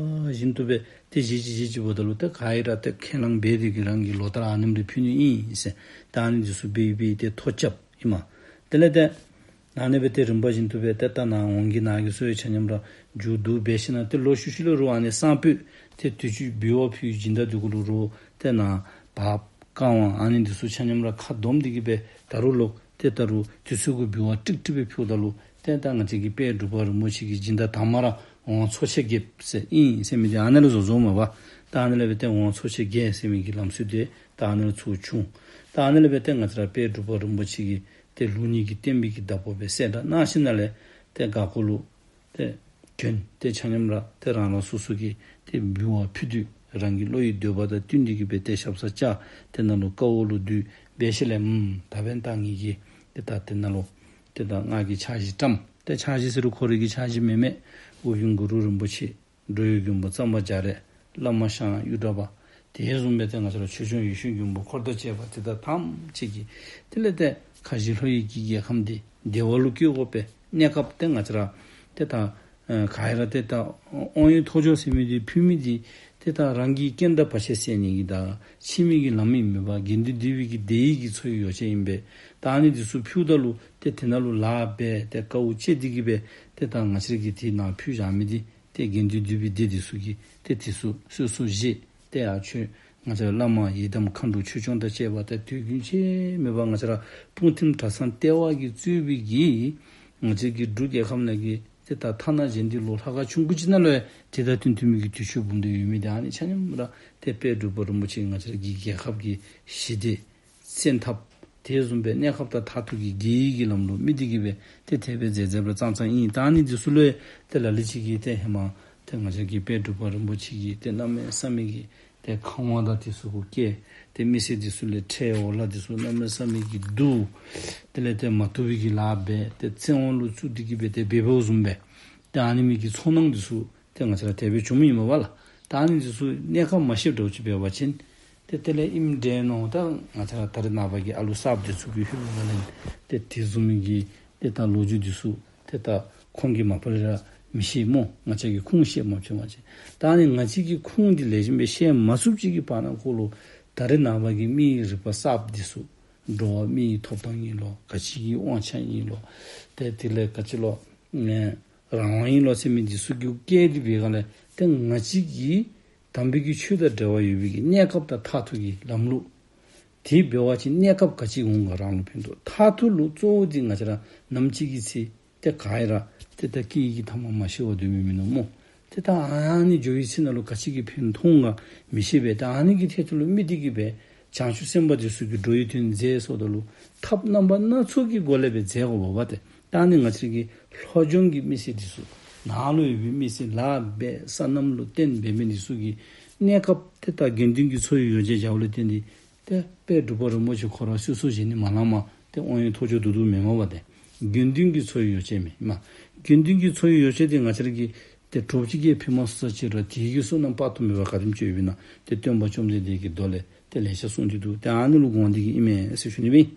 བཞིན་དུ་སྦེ་ཏེ་བཞེས་ཅི་བཞེས་ཅི་འབདཝ་ད་ལུ་ཏེ་ག་ར་ཏེ་ཁས་བླངས་འབད་དེ་གིས་རང་གིས་ལོ་ལྟར་ཨ་ནེམ་རེ་ཕུལ་ནི་ཨིན་ཟེར། ད་ཨ་ནི་འདི་ཚུ་འབད་འབད་ཏེ་ཐོ་རྐྱབ་ཨིན་མས། དེ་ལས་ཏེ་ཨ་ནི་སྦེ་ཏེ་རིམ་པ་བཞིན་དུ་སྦེ་ཏེ་ད་ནཱ་ཝང་གི་ནང་གི་ཚུ་ཡང་ཆ་མཉམ་ར་མཇུག་བསྡུ་འབད་ཞིནམ་ཏེ་ལོག་ཤུལ་ཤུལ་ལས་རོགས་ཨ་ནི་སང་ཕོད་ཏེ་དུས་ཅི་འབུལ་བ་ཕུལ་སྦྱིན་བདག་འདི་གུ་ལུ་རོགས་ཏེ་ནཱ་བརཔ་བཀའ་དབང་ཨ་ནི་འདི་ཚུ་ཆ་མཉམ་ར་ཁ་བསྡོམས་ཏེ་གིས་སྦེ་ད་རུང་ལོག་ཏེ་ད་རུང་དུས་ཚོད་གུ་འབུལ་བ་ཀྲིག་ཀྲི་སྦེ་ཕུལཝ་ད་ལུ་ཏེ་ད་ང་བཅས་ཀྱི་དཔལ་འབྲུག་པ་རིན་པོ་ཆེ་གི་སྦྱིན་བདག་དང་པ་ར་ཝང་ཚོ་ཆེན་བརྒྱད་ཟེར་ཨིན་ཟེར་མི་འདི་ཨ་ནཱ་ལས་བཟོ་བཟོཝ་མས་པ། ད་ཨ་ནཱ་ལས་སྦེ་ཏེ་ཝང་ཚོ་ཆེན་བརྒྱད་ཟེར་མི་གི་ལམ་སྲོལ་འདི་ད་ཨ་ནཱ་ལས་ཚུར་བྱུང་། ད་ཨ་ནཱ་ལས་སྦེ་ཏེ་ང་བཅས་ར་དཔལ་འབྲུག་པ་རིན་པོ་ཆེ་གིས་ཏེ་ལུགས་གཉིས་ཀྱི་བསྟན་པའི་གི་བདག་པོ་སྦེ་གསལ་བསྒྲགས་གནང་ཞིནམ་ལས་ཏེ་ག་གོ་ལུ་ཏེ་བྱོན། ཏེ་ཆ་མཉམ་ར་ཏེ་རང་རང་སོ་སོ་གིས་ཏེ་འབུལ་བ་ཕུལ་དུས་རང་གི་བློ་ཡི་འདོད་པ་དང་བསྟུན་ཏེ་གིས་སྦེ་ཏེ་ཞབས་སར་བཅར། ཏེ་ནཱ་ལུ་བཀའ་འོག་ལུ་འདུས་འབད་ཞིནམ་ལས་ཨམ་ད་འབདན་ད་ངེ་གི་ཏེ་ད་ཏེ་ནཱ་ལུ་ཏེ་ད་ང་གིས་ཕྱག་བཞེས་བཀྲམ། ཏེ་ཕྱག་བཞེས་ཟེར་རུང་ཁོ་རའི་གི་ཕྱག་བཞེས་མེན་མས། ཨོ་རྒྱན་གུ་རུ་རིན་པོ་ཆེ་འགྲོ་བའི་མགོན་པོ་གཙང་པ་རྒྱ་རས་བླ་མ་ཞང་གཡུ་སྒྲ་པ་དེ་བཟུམ་སྦེ་ཏེ་ང་བཅས་ར་ཆོས་སྐྱོང་ཡེ་ཤེས་མགོན་པོ་འཁོར་དང་བཅས་པ་དེ་དག་ཐམས་ཅད་ཀྱིས་དེ་ལས་ཏེ་ཁ་བཞི་ལྷོ་ཡི་གི་རྒྱལ་ཁམས་འདི་བདེ་བ་ལུ་བཀོད་དགོ་པའི་གནས་སྐབས་ཏེ་ང་བཅས་ར་ཏེ་ད་ཨ་ག་ར་ཏེ་ད་དབང་ཡོན་ཐོ་ཅོ་ཟེར་མི་འདི་ཕུལ་མི་འདི་ཏེ་ད་རང་གི་རྐྱེན་དང་བར་ཆད་སེལ་ནི་གི་དང་ཕྱི་མའི་གི་ལམ་ཨིན་མས་པ། དགེ་འདུན་འདུས་པའི་གི་སྡེ་ཡི་གི་འཚོ་བའི་ཡོ་བྱད་ཨིན་པས། ད་ཨ་ནི་འདི་ཚུ་ཕུལཝ་ད་ལུ་ཏེ་དེ་ནང་ལུ་ལཱ་འབད་ཏེ་དཀའཝ་སྤྱད་དེ་གིས་སྦེ་ཏེ་ད་ང་བཅས་ར་གིས་དེ་ནང་ཕུལ་བཞག་མི་འདི་ཏེ་དགེ་འདུན་འདུས་པའི་སྡེ་འདི་ཚུ་གིས་ཏེ་དེ་ཚུ་གསོལ་གསོལ་བཞེས། ཏེ་ཡར་ཆོས་ང་བཅས་ར་བླ་མ་ཡི་དམ་མཁའ་འགྲོ་ཆོས་སྐྱོང་དང་བཅས་པ་ཏེ་དུས་རྒྱུན་ཆད་མེད་པར་ང་བཅས་ར་སྤུངས་ཐིམ་གྲྭ་ཚང་ལྟེ་བ་གིས་གཙོས་པའི་གི་ང་བཅས་ཀྱི་འབྲུག་རྒྱལ་ཁབ་ནང་གི་ཏེ་ད་ཐ་ན་གཞན་འདི་ལོག་ལྷ་ཁང་ཆུང་ཀུ་ཅིག་ནང་ལུ་ཡང་ཏེ་ད་དོན་མཐུན་མི་གི་དུས་མཆོད་འབུམ་སྡེ་ཡོད་མི་འདི་ཨ་ནི་ཆ་མཉམ་ར་ཏེ་དཔལ་འབྲུག་པ་རིན་པོ་ཆེ་ང་བཅས་ར་གི་རྒྱལ་ཁབ་ཀྱི་ཞི་བདེ་བཙན་ཐབས་དེ་བཟུམ་སྦེ་གནས་སྐབས་དང་མཐར་ཐུག་གི་དགེ་བའི་གི་ལམ་ལུ་དམིགས་ཏེ་གིས་སྦེ་ཏེ་དེ་སྦེ་མཛད་མཛདཔ་ར་ཙང་ཙང་ཨིན། ད་ཨ་ནི་འདི་ཚུ་ལུ་ཡང་ཏེ་ལ་ལུ་ཅིག་གིས་ཏེ་ཧེ་མ་ཏེ་ང་བཅས་ཀྱི་དཔལ་འབྲུག་པ་རིན་པོ་ཆེ་གིས་ཏེ་གནམ་མེད་ས་མེད་ཀྱི་ཏེ་ཁང་བ་དང་དེ་ཚུ་གུ་བཀལ། ཏེ་མི་སེར་འདི་ཚུ་ལས་ཁྲལ་འོ་ལ་འདི་ཚུ་གནམ་མེད་ས་མེད་ཀྱི་བསྡུ། དེ་ལས་ཏེ་མ་བཏུབ་པའི་གི་ལཱ་འབད། ཏེ་བཙན་དབང་ལུ་བཙུགས་ཏེ་གིས་སྦེ་ཏེ་འབད་འབདཝ་བཟུམ་སྦེ་ཏེ་ཨ་ནི་མི་གི་ཚོར་སྣང་འདི་ཚུ་ཏེ་ང་བཅས་ར་དེ་སྦེ་བྱུངམ་ཨིན་མས་པ་ལགས། ད་ཨ་ནི་འདི་ཚུ་གནས་སྐབས་མ་ཤེསཔ་འདྲཝ་ཅིག་འབད་བ་ཅིན་ཏེ་དེ་ལས་ཨིནམ་འདྲས་མནོ། ད་ང་བཅས་ར་ད་རེས་ནངས་པ་གི་ཨ་ལུ་གསརཔ་འདི་ཚུ་གིས་ཧུད་ལུ་ལ་ལན་ཏེ་དེ་བཟུམ་མའི་གི་ཏེ་ད་ལོ་རྒྱུས་འདི་ཚུ་ཏེ་ད་ཁོང་གིས་མ་པ་ལས་ར་མི་ཤེས་སྨོ། ང་བཅས་ཀྱིས་ཁུངས་བཤད་མ་བྱུང་བ་ཅིན། ད་ཨ་ནི་ང་བཅས་ཀྱིས་ཁུངས་འདི་ལེགས་ཤོམ་སྦེ་བཤད་མ་ཚུགསཔ་ཅིག་གི་བར་ན་ཁོ་ལུ་ད་རེས་ནངས་པ་གི་མི་ཡི་རིག་པ་གསརཔ་འདི་ཚུ་འགྲོ་བ་མི་ཡི་ཐོབ་ཐང་ཨིན་ལོ། ག་ཅི་གི་དབང་ཆ་ཨིན་ལོ། ཏེ་དེ་ལས་ག་ཅི་ལོ་ཨེ་རང་དབང་ཨིན་ལོ་ཟེར་མི་འདི་ཚུ་གི་བཀལ་ཏེ་འབད་ག་ལས་ཏེ་ང་བཅས་ཀྱི་དམ་པའི་གི་ཆོས་དང་འབྲེལ་བ་ཡོད་པའི་གི་གནས་སྐབས་དང་མཐར་ཐུག་གི་ལམ་ལུགས་དེ་འབད་བ་ཅིན་གནས་སྐབས་ག་ཅི་འོང་ག་རང་ལུ་ཕན་ཐོགས། མཐར་ཐུག་ལུ་གཙོ་བོ་འདི་ང་བཅས་ར་ནམ་ཅིག་གི་ཚེ་ཏེ་ག་ར་ཏེ་ད་སྐྱེ་བའི་གི་ཐ་མ་མ་ཤི་བར་སྡོད་མི་མིན་ནུག་སྨོ། ཏེ་ད་ཨ་ནི་འགྱོ་བའི་ཚེ་ནང་ལུ་ག་ཅི་གི་ཕན་ཐོགས་འོང་ག་མི་ཤེས་པས། ད་ཨ་ནི་གི་ཐད་དུ་ལུ་དམིགས་ཏེ་གིས་སྦེ་བྱང་ཆུབ་སེམས་དཔའ་འདི་ཚུ་གིས་འགྲོ་བའི་དོན་མཛད་སོངམ་ད་ལུ་ཐབས་རྣམ་པ་སྣ་ཚོགས་ཀྱི་སྒོ་ལས་སྦེ་མཛད་དགོཔ་འབད་དེ། ད་ཨ་ནི་ང་བཅས་ཀྱི་ལྷོ་ལྗོངས་ཀྱི་མི་སེར་འདི་ཚུ་ནཱ་ལུ་ཡོད་པའི་མི་སེར་ལཱ་འབད་སོ་ནམ་ལུ་བརྟེན་འབད་མི་འདི་ཚུ་གི་གནས་སྐབས་ཏེ་ད་དགེ་འདུན་གྱི་འཚོ་བའི་ཡོ་བྱད་བྱ་བ་ལུ་བརྟེན་ཏེ་ ཏེ་དཔལ་འབྲུག་པ་རིན་པོ་ཆེ་ཁོ་ར་སོ་སོ་བཞིན་ནི་མ་ལང་མ་ཏེ་དབང་ཡོད་ཐོག་ཆོད་དུ་དུ་མེན་མ་པ་ཏེ། དགེ་འདུན་གྱི་ཚོགས་ཡོ་བྱད་མེན་མ། དགེ་འདུན་གྱི་ཚོགས་ཡོ་བྱད་དེ་ང་བཅས་ར་གི་ཏེ་གྲོགས་ཅིག་གིས་ཕུལ་མ་ས་ཅིག་ར་དེ་གི་བསོད་ནམས་དཔག་ཏུ་མེད་པ་ག་དེམ་ཅིག་ཡོདཔ་ཨིན་ན་ཏེ་སྟོན་པ་བཅོམ་ལྡན་འདས་ཀྱི་མདོ་ལས་ཏེ་ལེ་ཤ་གསུངས་ཏེ་འདུག། ཏེ་ཨ་ནི་ལུ་དགོངས་ཏེ་གི་ཨིན་མས་ཟེར་ཞུ་ནི་ཨིན།